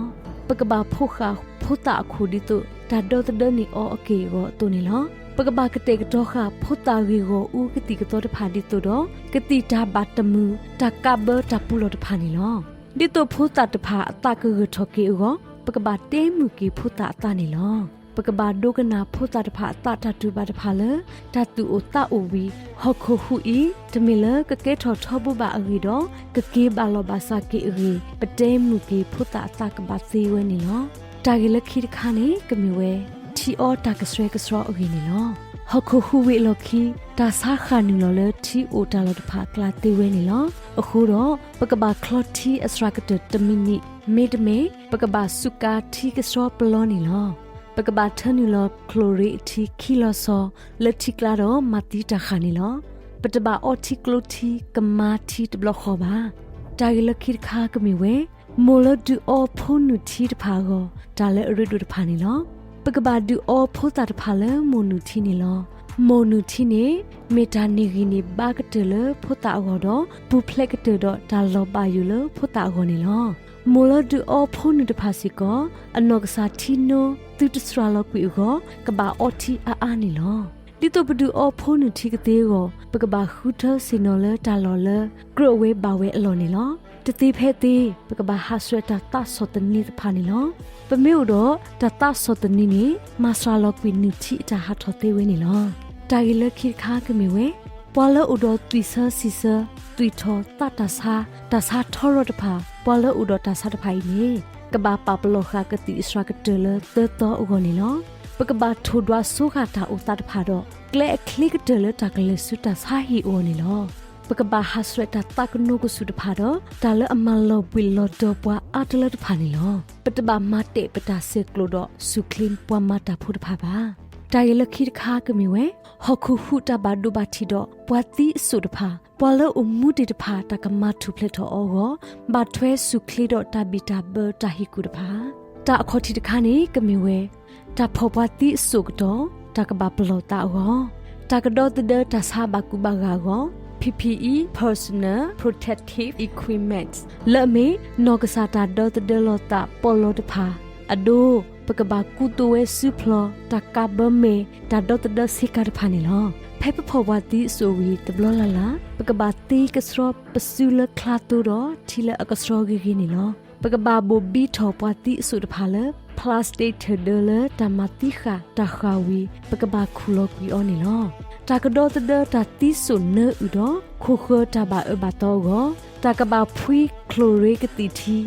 ပကဘၣ်ဖီၣ်ဃာ်ဖိသၣ်အခိၣ်ဒ်သိး တၢ်ဒီသဒၢန့ၢ်အီၤအက့ၢ်အဂီၤအသိးန့ၣ်လီၤ. ပကဘၣ်ကတဲာ်ကတီၤဃာ်ဖိသၣ်ဂ့ၢ်ဂီၢ်အူကသံၣ်ကသီတဖၣ်ဒ်သိးဒီး ကသံၣ်တၢ်ဘၣ်တမုာ် တၢ်ကးဘၢတၢ်ပူၤလီၢ်တဖၣ်န့ၣ်လီၤ. ဒ်သိးဖိသၣ်တဖၣ်အသးကဂၢၢ်ထီၣ်က့ၤအဂီၢ် ပကဘၣ်တဲမုာ်က့ၤဖိသၣ်အသးန့ၣ်လီၤ. ပကဘၣ်ဒိကနၣ်ဖိသၣ်တဖၣ်အသးတၢ်တူၢ်ဘၣ်တဖၣ်လၢ တၢ်သူၣ်အိၣ်သးအိၣ်ဝံၤ ဟီၣ်ခိၣ်ဟူးအံၤ တမ့ၢ်လၢကကဲထီၣ်ထီဘိဘၣ်အဂ့ၢ်ဒီး ကက့ၤဘၣ်လီၢ်ဘၣ်စးက့ၤအဂ့ၢ် ပတဲမုာ်က့ၤဖိသၣ်အသးကဘၣ်သ့ဝဲန့ၣ်လီၤ. တၢ်ဂ့ၢ်လၢခံတခါန့ၣ် ကမ့ၢ်ဝဲ ထံအီတၢ်ကဆှဲကဆှီအဂ့ၢ်န့ၣ်လီၤ. ဟီၣ်ခိၣ်ဟူးဝံၤအလီၢ်ခံ တၢ်ဆါဃၣ်နုာ်လီၤလၢထံအိၣ်တၢ်လီၢ်တဖၣ်အကျါသ့ဝဲန့ၣ်လီၤ. အဃိဒီး ပကဘၣ်ချီထံအစှၤကတၢၢ်တမံးနံး, မ့တမ့ၢ် ပကဘၣ်စူးကါထံကဆှီပလီန့ၣ်လီၤ. ပကဘၣ်ထၢနုာ်လီၤချိၣ်ရ့အထံခံလီၤဆီ လၢထံကျါဒီးမၤသံတၢ်ဃၣ်န့ၣ်လီၤ. ပတဘၣ်အီထံကျိထံကမါထံတဘျီဃီဘၣ်. တၢ်ဂ့ၢ်လၢခံတခါကမ့ၢ်ဝဲ မိၢ်လၢဒုးအီဖိနုၢ်ထံတဖၣ်အဂီၢ် တၢ်လၢအရ့ဒိၣ်တဖၣ်န့ၣ်လီၤ. ပကဘၣ်ဒုးအီဖိသၣ်တဖၣ်လၢမိၢ်နုၢ်ထံန့ၣ်လီၤ. မိၢ်နုၢ်ထံန့ၣ် မ့ၢ်တၢ်န့ၢ်ဂံၢ်န့ၢ်ဘါကတၢၢ်လၢဖိသၣ်အဂီၢ်ဒီး ပူၤဖျဲးကတၢၢ်ဒီးတၢ်လီၤဘၣ်ယိၣ်လၢဖိသၣ်အဂီၢ်န့ၣ်လီၤ. မိၢ်လၢဒုးအီဖိနုၢ်တဖၣ်စ့ၢ်ကီး အနီၢ်ကစၢ်ထံနိ သုတစှၤလီၤကွံာ်အဂီၢ် ကဘၣ်အီထံအါအါန့ၣ်လီၤ. ဒ်သိးပဒုးအီဖိနုၢ်ထံကသ့အဂီၢ် ပကဘၣ်ဃုထၢဆ့ၣ်နီၤလၢတၢ်လီၢ်လၢ ကြၢးဝဲဘၣ်ဝဲအလီၢ်န့ၣ်လီၤ. တသ့ဖဲသ့ ပကဘၣ်ဟးဆှဲးတၢ်သးဆီၣ်သနံးတဖၣ်န့ၣ်လီၤ. ပမ့ၢ်အိၣ်ဒီးတၢ်သးဆီၣ်သနံးန့ၣ် မၤစှၤလီၤကွံာ်နုၢ်ထံအတၢ်ဟးထီၣ်သ့ဝဲန့ၣ်လီၤ. တၢ်ဂ့ၢ်လၢခံတခါကမ့ၢ်ဝဲ ပှၤလၢအိၣ်ဒီးသွံၣ်ဆၢစံာ်ဆၢ သွံၣ်ထီၣ် သးတၢ်ဆါ တၢ်ဆါထီရီၣ်တဖၣ် ပှၤလၢအိၣ်ဒီးတၢ်ဆါတဖၣ်အံၤန့ၣ် ကဘၣ်ပာ်ပလီၢ်ဃာ်ကသံၣ်အစှၤကတၢၢ်လၢသၢသီအဂီၢ်န့ၣ်လီၤ. ပကဘၣ်ထိၣ်ဒွးဆိဃာ်တၢ်အိၣ်သးတဖၣ်ဒီး ကျဲအချ့ကတၢၢ်လၢတၢ်ကလဲၤဆူတၢ်ဆါဟံၣ်အဂီၢ်န့ၣ်လီၤ. ပကဘၣ်ဟးဆှဲးတၢ်သးကနိကစူၢ်တဖၣ်ဒီး တၢ်လၢအမၤလီၤဘှံးလီၤတီၤပှၤအါတလၢတဖၣ်န့ၣ်လီၤ. ပတဘၣ်မၤတဲာ်ပတၢ်ဆဲးကျိးဒီးစူၢ်ချ့ပှၤမၤတၢ်ဖိတဖၣ်ဘၣ်. တၢ်ဂ့ၢ်လၢခံတခါကမ့ၢ်ဝဲ ဟီၣ်ခိၣ်ဟူးတၢ်ဘၣ်ဒိဘၣ်ထံးဒီးပှၤသံအစိၣ်တဖၣ်, ပှၤလၢအိၣ်မူဒံးတဖၣ် တၢ်ကမၤထူၣ်ဖျဲးထီၣ်အီၤအဂီၢ် ဘၣ်ထွဲဆူၣ်ချ့ဒီးတၢ်ဘံၣ်တၢ်ဘၢတၢ်ဟ့ၣ်ကူၣ်တဖၣ်. တၢ်အခီၣ်ထံးတခါန့ၣ်ကမ့ၢ်ဝဲ တၢ်ဖီၣ်ပှၤသံအစိၣ်ကတီၢ် တၢ်ကဘၣ်ပလီၢ်သးအဂီၢ်, တၢ်ကဒီသဒၢတၢ်ဆါဘၣ်ကူဘၣ်ဂာ်အဂီၢ် P P E, Personal Protective Equipment လၢအမ့ၢ် နီၢ်ကစၢ်တၢ်ဒီသဒၢလီၤသးပီးလီတဖၣ်, အဒိ ပကဘၣ်ကူသိးဝဲစုဖျီ တၢ်ကးဘၢမဲာ် တၢ်ဒီသဒၢဆ့ကၤတဖၣ်န့ၣ်လီၤ. ဖဲပဖီၣ်ပှၤသံအစိၣ်ဝံၤတဘျီလၢ်လၢ် ပကဘၣ်သ့ကဆှီပစုလၢချါသိဒီးထံလၢအကဆှီဂ့ၤဂ့ၤန့ၣ်လီၤ. ပကဘၣ်ဘိၣ်ဘံထီၣ်ပှၤသံအစိၣ်တဖၣ်လၢ plastic ထၢၣ်ဒၢလၢတၢ်မၤသံဃာ်တၢ်ဃာ်ဝံၤ ပကဘၣ်ခူၣ်လီၤကွံာ်အီၤန့ၣ်လီၤ. တၢ်ကဒီသဒၢတၢ်သံစိၣ်နၢအုၣ်ဒီး ခိၣ်ဃၢၤတၢ်ဘၣ်အၢဘၣ်သီအဂီၢ် တၢ်ကဘၣ်ဖှံချိၣ်ရ့ကသံၣ်ထံ,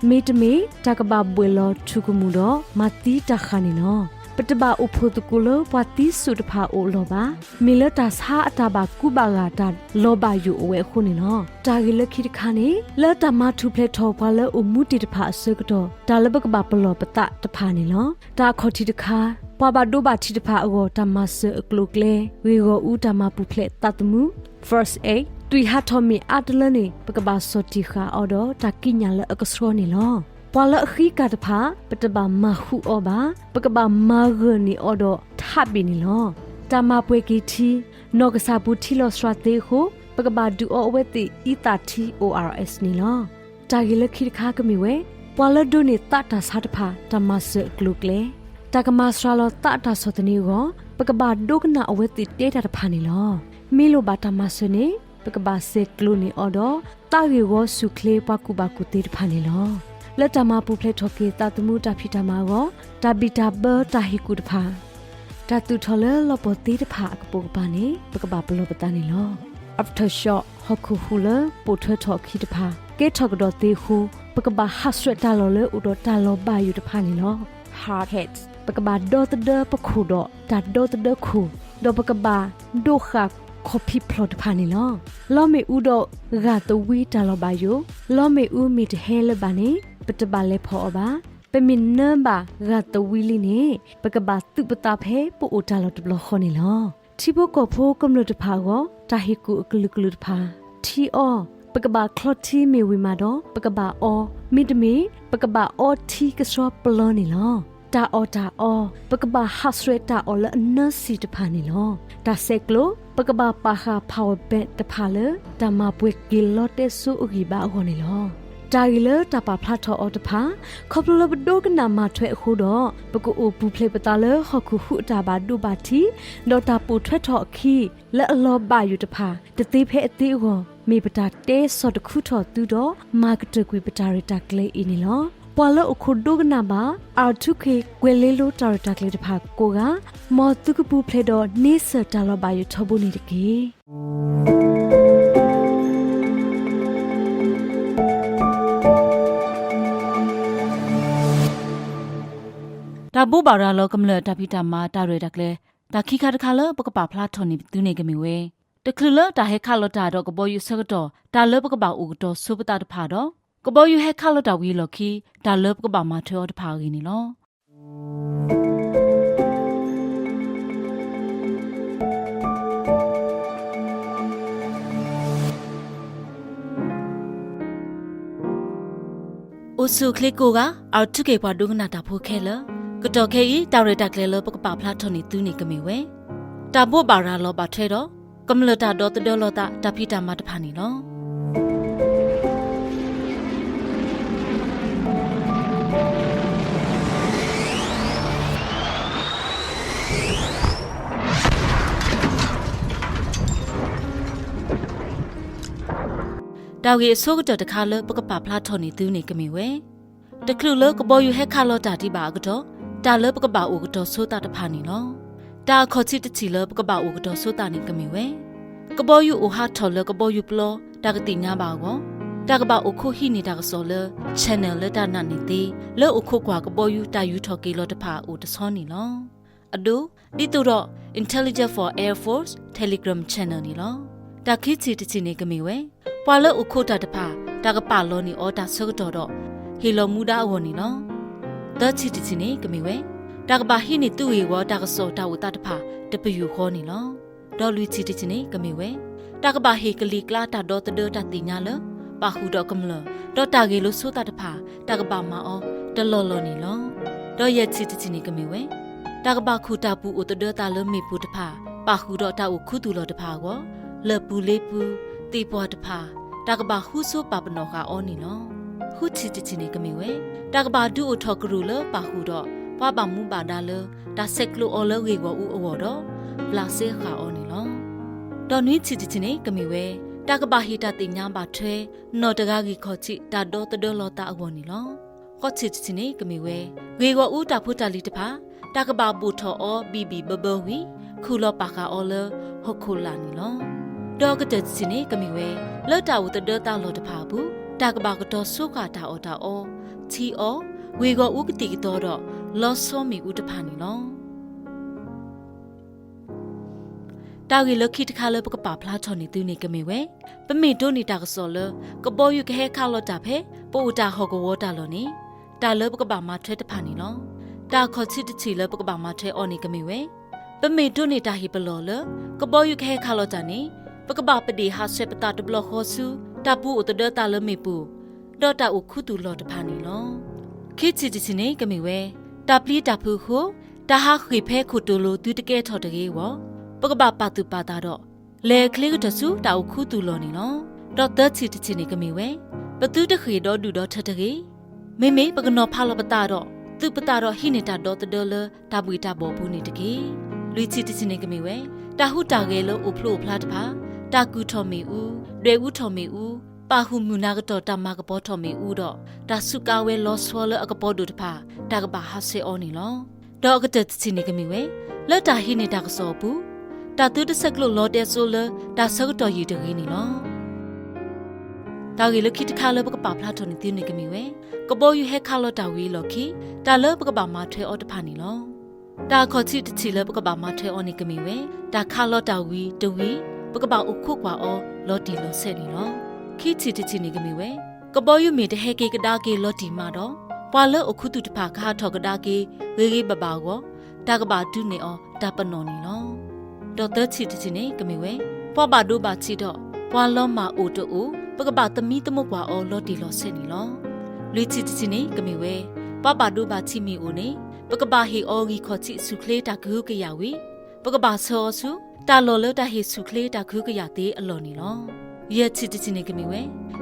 မ့တမ့ၢ် တၢ်ကဘၣ်ဘှဲၣ်လီၤထူၣ်ကမူၣ်ဒီးမၤသံတၢ်ဃာ်န့ၣ်လီၤ. ပတဘၣ်အိၣ်ဖှိၣ်သကိးလၢပှၤသံစိၣ်တဖၣ်အအိၣ်လီၤဘၣ်. မ့ၢ်လၢတၢ်ဆါအတၢ်ဘၣ်ကူဘၣ်ဂာ်တၢ်လီၤဘၣ်ယိၣ်အဝဲအဃိန့ၣ်လီၤ. တၢ်ဂ့ၢ်လၢခံတခါန့ၣ် လၢတၢ်မၤထူၣ်ဖျဲးထီၣ်ပှၤလၢအိၣ်မူဒံးတဖၣ်အဆၢကတီၢ် တၢ်လၢပကဘၣ်ပလီၢ်ပသးတဖၣ်န့ၣ်လီၤ. တၢ်အခီၣ်ထံးတခါ ပှၤဘၣ်ဒိဘၣ်ထံးတဖၣ်အဂီၢ် တၢ်မၤစၢၤအကျိၤအကျဲ ဂ့ၢ်ဂီၢ်အူတၢ်မၤပူၤဖျဲးသးသမူ First Aid, တွံၢ်ဟးထီၣ်မ့ၢ်အါတလၢန့ၣ် ပကဘၣ်ဆီၣ်တံၢ်ဃာ်အီၤဒီးတၢ်ကံးညာ်လၢအကဆှီန့ၣ်လီၤ. ပှၤလၢအဃံကၢ်တဖၣ် ပတဘၣ်မၤဃူအီၤဘၣ်. ပကဘၣ်မၤဂၢၢ်န့ၢ်အီၤဒီးထးဘ့ၣ်န့ၣ်လီၤ. တၢ်မၤပှဲၤက့ၤထံ နီၢ်ကစၢ်ပူၤထံလီၤစှၤသ့အဃိ ပကဘၣ်ဒုးအီအဝဲသ့ၣ်အံသၣ်ထံ O R S န့ၣ်လီၤ. တၢ်ဂ့ၢ်လၢခံတခါကမ့ၢ်ဝဲ ပှၤလၢဒိးန့ၢ်သးတၢ်ဆါတဖၣ် တၢ်မၤစၢၤအကျိၤအကျဲ တၢ်ကမၤစှၤလီၤသးအတၢ်ဆီၣ်သနံးအဂီၢ် ပကဘၣ်ဒိကနၣ်အဝဲသ့ၣ်တဲတၢ်တဖၣ်န့ၣ်လီၤ. မ့ၢ်လိၣ်ဘၣ်တၢ်မၤစၢၤန့ၣ် ပကဘၣ်ဆဲးကျိးန့ၢ်အီၤဒီး သးဂ့ၢ်ဝီဆူၣ်ချ့ပှၤကူၣ်ဘၣ်ကူၣ်သ့တဖၣ်န့ၣ်လီၤ. လၢတၢ်မၤပူၤဖျဲးထီၣ်က့ၤသးသမူတၢ်ဖံးတၢ်မၤအဂီၢ် တၢ်ဘံၣ်တၢ်ဘၢတၢ်ဟ့ၣ်ကူၣ်တဖၣ် တၢ်သူၣ်ထီၣ်လၢလီၤပှီၢ်သ့တဖၣ်အကပိာ်ကပၤန့ၣ် ပကဘၣ်ပလီၢ်ပသးန့ၣ်လီၤ. Aftershock ဟီၣ်ခိၣ်ဟူးလၢပိာ်ထွဲထီၣ်အခံတဖၣ် ကဲထီၣ်ကဒီးသ့အဃိ ပကဘၣ်ဟးဆှဲးတၢ်လီၢ်လၢအိၣ်ဒီးတၢ်လီၤဘၣ်ယိၣ်တဖၣ်န့ၣ်လီၤ. Hard hat ပကဘၣ်ဒီသဒၢပခိၣ်ဒီးတၢ်ဒီသဒၢခိၣ် ဒီးပကဘၣ်ဒိးဃာ်ခီၣ်ဖံးဖျိၣ်တဖၣ်န့ၣ်လီၤ. လီမ့ၣ်အူဒီးဂာ်သဝံတၢ်လီၤဘၣ်ယိၣ် လီမ့ၣ်အူမ့ၢ်တဟဲလၢၤဘၣ်န့ၣ် ပတဘၣ်လဲၤဖီၣ်အီၤဘၣ်. ပမ့ၢ်နၢဘၣ်ဂာ်သဝံလံန့ၣ် ပကဘၣ်သူၣ်ပသးဖဲပအိၣ်တၢ်လီၢ်တဘျီဃီန့ၣ်လီၤ. ထံဖိကီၢ်ဖိကမျၢၢ်တဖၣ်အဂီၢ် တၢ်ဟ့ၣ်ကူၣ်အကလုာ်ကလုာ်တဖၣ် ထံအီ ပကဘၣ်ချီထံမ့ၢ်ဝံၤမးဒီး ပကဘၣ်အီ, မ့တမ့ၢ် ပကဘၣ်အီထံကဆှီပလီန့ၣ်လီၤ. တၢ်အီၣ်တၢ်အီ ပကဘၣ်ဟးဆှဲးတၢ်အီၣ်လၢအနၢဆံးတဖၣ်န့ၣ်လီၤ. တၢ်ဆဲးကျိး ပကဘၣ်ပာ်ဃာ် power bank တဖၣ်လၢ တၢ်မၤပှဲၤက့ၤလီတဲစိအဂံၢ်ဘါအဂီၢ်န့ၣ်လီၤ. တၢ်ဂ့ၢ်လၢတၢ်ပာ်ဖျါထီၣ်အီၤတဖၣ် ခီဖျိလၢပဒိကနၣ်မၤထွဲအဃိဒီး ပကအိၣ်ပူၤဖျဲးပသးလၢဟီၣ်ခိၣ်ဟူးအတၢ်ဘၣ်ဒိဘၣ်ထံး ဒီးတၢ်ပိာ်ထွဲထီၣ်အခံ လၢအလီၤဘၣ်ယိၣ်တဖၣ် တသ့ဖဲအသ့အဂီၢ် မ့ၢ်ပတၢ်တဲဆီၣ်တခူထီၣ်သုဒီး မၤကတၢၢ်ကွံာ်ပတၢ်ရဲၣ်တၢ်ကျဲၤအံၤန့ၣ်လီၤ. ပှၤလၢအိၣ်ခိးဒိကနၣ်ဘၣ် R two K ကွဲၤလ့လိတၢ်ရဲၣ်တၢ်ကျဲၤတဖၣ်ကိးဂၤ မ်သုကပူၤဖျဲးဒီးန့ဆၢၣ်တၢ်လီၤဘၣ်ယိၣ်ထီဘိန့ၣ်တက့ၢ်. တၢ်ဘိးဘၣ်ရၤလီၤကမျၢၢ်တၢ်ဖံးတၢ်မၤ တၢ်ရဲၣ်တၢ်ကျဲၤ တၢ်ခံခါတခါလၢပကပာ်ဖျါထီၣ်န့ၢ်သုန့ၣ်ကမ့ၢ်ဝဲ တချုးလၢတၢ်ဟဲခးလီၤတၢ်ဒီးကဘီယူၤအဆၢကတီၢ် တၢ်လၢပကဘၣ်အိၣ်ကတီၤဆိပသးတဖၣ်ဒီး ကဘီယူၤဟဲခးလီၤတၢ်ဝံၤအလီၢ်ခံ တၢ်လၢပကဘၣ်မၤထွဲအီၤတဖၣ်အဂ့ၢ်န့ၣ်လီၤ. အိၣ်ဆူၣ်အိၣ်ချ့ကိးဂၤ R two K ပှၤဒိကနၣ်တၢ်ဖိခဲလၢာ်, ကတီၢ်ခဲအံၤ တၢ်ရဲၣ်တၢ်ကျဲၤလၢပကပာ်ဖျါထီၣ်န့ၢ်သုန့ၣ်ကမ့ၢ်ဝဲ တၢ်ဘိးဘၣ်ရၤလီၤဘၣ်ထွဲဒီး ကမျၢၢ်တၢ်ဒီသဒၢလီၤသးတၢ်ဖံးတၢ်မၤတဖၣ်န့ၣ်လီၤ. တၢ်ဂ့ၢ်အဆိကတၢၢ်တခါလၢပကပာ်ဖျါထီၣ်န့ၢ်သုန့ၣ်ကမ့ၢ်ဝဲ တချုးလၢကဘီယူၤဟဲခးလီၤတၢ်ဒံးဘၣ်အကတီၢ် တၢ်လၢပကဘၣ်အိၣ်ကတီၤဆိသးတဖၣ်န့ၣ်လီၤ. တၢ်အခီၣ်ထံးတထံးလၢပကဘၣ်အိၣ်ကတီၤဆိသးန့ၣ်ကမ့ၢ်ဝဲ ကဘီယူၤအိၣ်ဟးထီၣ်လၢကဘီယူၤပျီ တၢ်ကသ့ၣ်ညါဘၣ်အဂီၢ် တၢ်ကဘၣ်အိၣ်ခိးဟံးန့ၢ်တၢ်ကစီၣ်လၢ channel လၢတၢ်နာ်န့ၢ်သ့ လၢအိၣ်ခိးကွၢ်ကဘီယူၤတၢ်ယူၤထီၣ်က့ၤလီၤတဖၣ်အအိၣ်တဆီန့ၣ်လီၤ. အဒိ ဒ်သိးဒီး Intelligence for Air Force Telegram Channel န့ၣ်လီၤ. တၢ်ခံထံၣ်တထံၣ်န့ၣ်ကမ့ၢ်ဝဲ ပှၤလၢအိၣ်ခိးတၢ်တဖၣ် တၢ်ကပာ်လီၤန့ၢ်အီၤတၢ်ဆၢကတီၢ်ဒီး ဟ့ၣ်လီၤမူဒါအဂီၢ်န့ၣ်လီၤ. သၢထံၣ်တထံၣ်န့ၣ်ကမ့ၢ်ဝဲ တၢ်ကဘၣ်ဟံးန့ၢ်သုးဂ့ၢ်ဝီတၢ်ကစီၣ်တၢ်အိၣ်သးတဖၣ်တပယူာ်ဃီန့ၣ်လီၤ. ဒီးလွံၢ်ထံၣ်တထံၣ်န့ၣ် ကမ့ၢ်ဝဲ တၢ်ကဘၣ်ဟ့ၣ်ကလံၤကျါတၢ်ဒီသဒၢတၢ်သ့ၣ်ညါလၢ ပာ်ဃုာ်ဒီးကမျၢၢ် ဒီးတၢ်ဂ့ၢ်လိာ်ဆိသးတဖၣ် တၢ်ကဘၣ်မၤအီၤတလီၢ်လီၢ်န့ၣ်လီၤ. ဒီးယဲၢ်ထံၣ်တထံၣ်န့ၣ် ကမ့ၢ်ဝဲ တၢ်ကဘၣ်ခူၣ်တၢ်ပူၤအိၣ်သဒၢသးလၢမ့ၣ်ပိၢ်တဖၣ် ပာ်ဃုာ်ဒီးတၢ်အိၣ်ခူသူၣ်လီၢ်တဖၣ်အဂီၢ် လၢၢ်ပူၤလ့ပူၤ သ့ၣ်ပှၢ်တဖၣ် တၢ်ကဘၣ်ဃူဆိပာ်ပနီၣ်ဃာ်အီၤန့ၣ်လီၤ. ဃုထံၣ်တထံၣ်န့ၣ် ကမ့ၢ်ဝဲ တၢ်ကဘၣ်ဒုးအိၣ်ထီၣ်ကရူၢ်လၢပာ်ဃုာ်ဒီး ပှၤဘၣ်မူဘၣ်ဒါလၢ တၢ်ဆဲးကျိးအီၤလၢဂ့ၢ်ဂီၢ်အူအဂီၢ်ဒီး ဘျးစဲဃာ်အီၤန့ၣ်လီၤ. ဒီးနွံထံၣ်တထံၣ်န့ၣ် ကမ့ၢ်ဝဲ တၢ်ကဘၣ်ဟ့ၣ်တၢ်သ့ၣ်ညါဘၣ်ထွဲ နီၢ်တဂၤဂံၢ်ခီၣ်ထံး တၢ်ဒီသဒၢလီၤသးအဂီၢ်န့ၣ်လီၤ. ဃိးထံၣ်တထံၣ်န့ၣ် ကမ့ၢ်ဝဲ ဂ့ၢ်ဂီၢ်အူတၢ်ဖိတၢ်လံၤတဖၣ် တၢ်ကဘၣ်ဘိၣ်ထီၣ်အီၤဘံၣ်ဘံၣ်ဘၢဘၢဝံၤ ခူၣ်လီၤပာ်ဃာ်အီၤလၢဟီၣ်ခိၣ်လာ်န့ၣ်လီၤ. ဒီးအကတၢၢ်တထံၣ်န့ၣ် ကမ့ၢ်ဝဲ လၢတၢ်အိၣ်သဒၢသးလီၢ်တဖၣ်အပူၤ တၢ်ကဘၣ်ကတီၤဆိဃာ်တၢ်အီၣ်တၢ်အီ, ထံအီ, ဂ့ၢ်ဂီၢ်အူကသံၣ်ကသီဒီး လီၤဆီမ့ၣ်အူတဖၣ်န့ၣ်လီၤ. တၢ်ဂ့ၢ်လၢခံတခါလၢပကပာ်ဖျါထီၣ်န့ၢ်သုန့ၣ် ကမ့ၢ်ဝဲ ပမ့ၢ်ဒိးန့ၢ်တၢ်ကစီၣ်လၢ ကဘီယူၤကဟဲခးလီၤတၢ်ဖဲ ပအိၣ်တၢ်ဟီၣ်ကဝီၤတၢ်လီၢ်န့ၣ် တၢ်လၢပကဘၣ်မၤထွဲတဖၣ်န့ၣ်လီၤ. တၢ်အခီၣ်ထံးတထံၣ်လၢပကဘၣ်မၤထွဲအီၤန့ၣ် ကမ့ၢ်ဝဲ ပမ့ၢ်ဒိးန့ၢ်တၢ်ဟ့ၣ်ပလီၢ်လၢ ကဘီယူၤကဟဲခးလီၤတၢ်န့ၣ် ပကဘၣ်ပဒ့ၣ်ဟးဆှဲးပသးတဘျီဃီဆူ တၢ်ပူၤအိၣ်သဒၢသးလၢမ့ၣ်ပိၢ် ဒီးတၢ်အိၣ်ခူသူၣ်လီၢ်တဖၣ်န့ၣ်လီၤ. ခံထံၣ်တထံၣ်န့ၣ် ကမ့ၢ်ဝဲ တၢ်ပျံၤတၢ်ဖုးအဃိ တၢ်ဟးဃ့ၢ်ဖဲခိၣ်တိၤလိၤသုတကဲထီၣ်တဂ့ၤအဂီၢ် ပကဘၣ်ပာ်သူၣ်ပာ်သးဒီး လဲၤချ့ကတၢၢ်ဆူတၢ်အိၣ်ခူသူၣ်လီၢ်န့ၣ်လီၤ. ဒီးသၢထံၣ်တထံၣ်န့ၣ် ကမ့ၢ်ဝဲ ပသုတဃ့ၢ်ဒီဒူၣ်ဒီထၢတဂ့ၤ. မ့မ့ၢ်ပကနီၤဖးလီၤပသးဒီး သူၣ်ပသးဒီးဟံးန့ၢ်တၢ်ဒီသဒၢလၢတၢ်ဘှ့ၣ်တၢ်ဘှီၣ်ပူၤန့ၣ်တက့ၢ်. လွံၢ်ထံၣ်တထံၣ်န့ၣ် ကမ့ၢ်ဝဲ တၢ်ဟူးတၢ်ဂဲၤလၢအိၣ်ဖျိအိၣ်ဖျါတဖၣ်, တၢ်ကုၢ်ထီၣ်မ့ၣ်အူ, ဒွဲၣ်အူထီၣ်မ့ၣ်အူ, ပာ်ဃုာ်မုၢ်နၤကတီၢ်တၢ်မၤကပီၤထီၣ်မ့ၣ်အူဒီး တၢ်စူးကါဝဲလီၤဆီလၢအကပီၤဒိၣ်တဖၣ် တၢ်ကဘၣ်ဟးဆှဲးအီၤန့ၣ်လီၤ. ဒီးအကတၢၢ်တထံၣ်န့ၣ် ကမ့ၢ်ဝဲ လၢတၢ်ဟံးန့ၢ်တၢ်ကစီၣ်အပူၤ တၢ်သုတဆဲးကျိးလီၤတဲာ်စိလၢတၢ်ဆၢကတီၢ်ယံာ်တဂ့ၤန့ၣ်လီၤ. တၢ်ဂ့ၢ်လၢခံတခါလၢပကပာ်ဖျါထီၣ်န့ၢ်သုန့ၣ် ကမ့ၢ်ဝဲ ကဘီယူၤဟဲခးလီၤတၢ်ဝံၤအလီၢ်ခံ တၢ်လၢပကဘၣ်မၤထွဲအီၤတဖၣ်န့ၣ်လီၤ. တၢ်အခီၣ်ထံးတထံၣ်လၢပကဘၣ်မၤထွဲအီၤန့ၣ် ကမ့ၢ်ဝဲ တၢ်ခးလီၤတၢ်ဝံၤတဝံၤ ပကဘၣ်အိၣ်ခိးကွၢ်အီၤလီၤတံၢ်လီၤဆဲးန့ၣ်လီၤ. ခံထံၣ်တထံၣ်န့ၣ် ကမ့ၢ်ဝဲ ကဘီယူၤမ့ၢ်တဟဲက့ၤကဒါက့ၤလီၤတံၢ်မးဒီး ပှၤလၢအိၣ်ခူသူၣ်တဖၣ်ကဟးထီၣ်ကဒါက့ၤ ဂ့ၤဂ့ၤဘၣ်ဘၣ်အဂီၢ် တၢ်ကဘၣ်ဒုးနဲၣ်အီၤတၢ်ပနီၣ်န့ၣ်လီၤ. ဒီးသၢထံၣ်တထံၣ်န့ၣ် ကမ့ၢ်ဝဲ ပှၤဘၣ်ဒိဘၣ်ထံးဒီး ပှၤလီၤမၢ်အိၣ်တအိၣ် ပကဘၣ်သမံသမိးကွၢ်အီၤလီၤတံၢ်လီၤဆဲးန့ၣ်လီၤ. လွံၢ်ထံၣ်တထံၣ်န့ၣ် ကမ့ၢ်ဝဲ ပှၤဘၣ်ဒိဘၣ်ထံးမ့ၢ်အိၣ်န့ၣ် ပကဘၣ်ဟ့ၣ်အီၤဂံၢ်ခီၣ်ထံးဆူၣ်ချ့တၢ်ကဟုကယာ်ဝံၤ ပကဘၣ်ဆှၢအီၤဆူ တၢ်လီၢ်လၢတၢ်ဟ့ၣ်ဆူၣ်ချ့တၢ်ကဟုကယာ်သ့အလီၢ်န့ၣ်လီၤ. ယဲၢ်ထံၣ်တထံၣ်န့ၣ် ကမ့ၢ်ဝဲ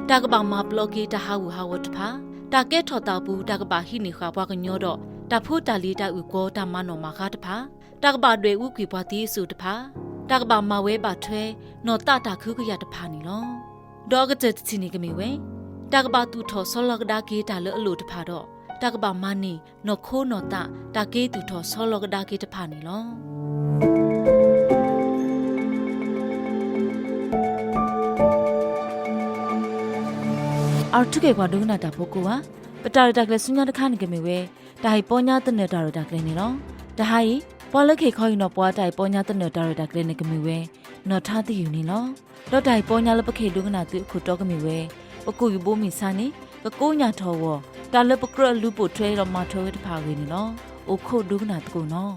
တၢ်ကဘၣ်မၤပျီက့ၤတၢ်ဟးဂူာ်ဟးဂီၤတဖၣ်, တၢ်ကဲထီၣ်သးအပူၤ တၢ်ကဘၣ်ဟံးန့ၢ်ဃာ်ပှၤကညီဒီး တၢ်ဖိတၢ်လံၤတၢ်အုၣ်ကီၤတၢ်မၤနီၣ်မၤဃါတဖၣ်, တၢ်ကဘၣ်ဒွဲၣ်အူကွံာ်ပှၤသံအစိၣ်တဖၣ်, တၢ်ကဘၣ်မၤဝဲဘၣ်ထွဲ နီၢ်သးတၢ်ကဟုကယာ်တဖၣ်န့ၣ်လီၤ. ဒီးအကတၢၢ်တထံၣ်န့ၣ် ကမ့ၢ်ဝဲ တၢ်ကဘၣ်သူၣ်ထီၣ်ဆီလီၤကဒါက့ၤတၢ်လၢအလိၣ်တဖၣ်ဒီး တၢ်ကဘၣ်မၤန့ၢ်နီၢ်ခိနီၢ်သး တၢ်က့ၤသူၣ်ထီၣ်ဆီလီၤကဒါက့ၤတဖၣ်န့ၣ်လီၤ. အၣ်ထူၣ်က့ၤပှၤဒိကနၣ်တၢ်ဖိကိးဂၤ, ပတၢ်ရဲၣ်တၢ်ကျဲၤဆူညါတခါန့ၣ် ကမ့ၢ်ဝဲ တၢ်ဟ့ၣ်ပီညါသနၢၣ်တၢ်ရဲၣ်တၢ်ကျဲၤန့ၣ်လီၤ. တဟါအံၤ ပှၤလၢကဟ့ၣ်ခီဟ့ၣ်နီၤပှၤတၢ်ဟ့ၣ်ပီညါသနၢၣ်တၢ်ရဲၣ်တၢ်ကျဲၤန့ၣ် ကမ့ၢ်ဝဲ နီၢ်ထါသယုၢ်န့ၣ်လီၤ. ဒီးတၢ်ဟ့ၣ်ပီညါလၢပကဟ့ၣ်ဒိကနၣ်သုအခိၣ်တီကမ့ၢ်ဝဲ ပကိာ်ယူၢ်ဘိမ့ၢ်ဆါန့ၣ် ကကိညၢ်ထီၣ်အဂီၢ် တၢ်လၢပကြၢးလူၤပိာ်ထွဲဒီးမၤထွဲဝဲတဖၣ်အဂ့ၢ်န့ၣ်လီၤ. အိၣ်ခိးဒိကနၣ်သကိးနီၤ.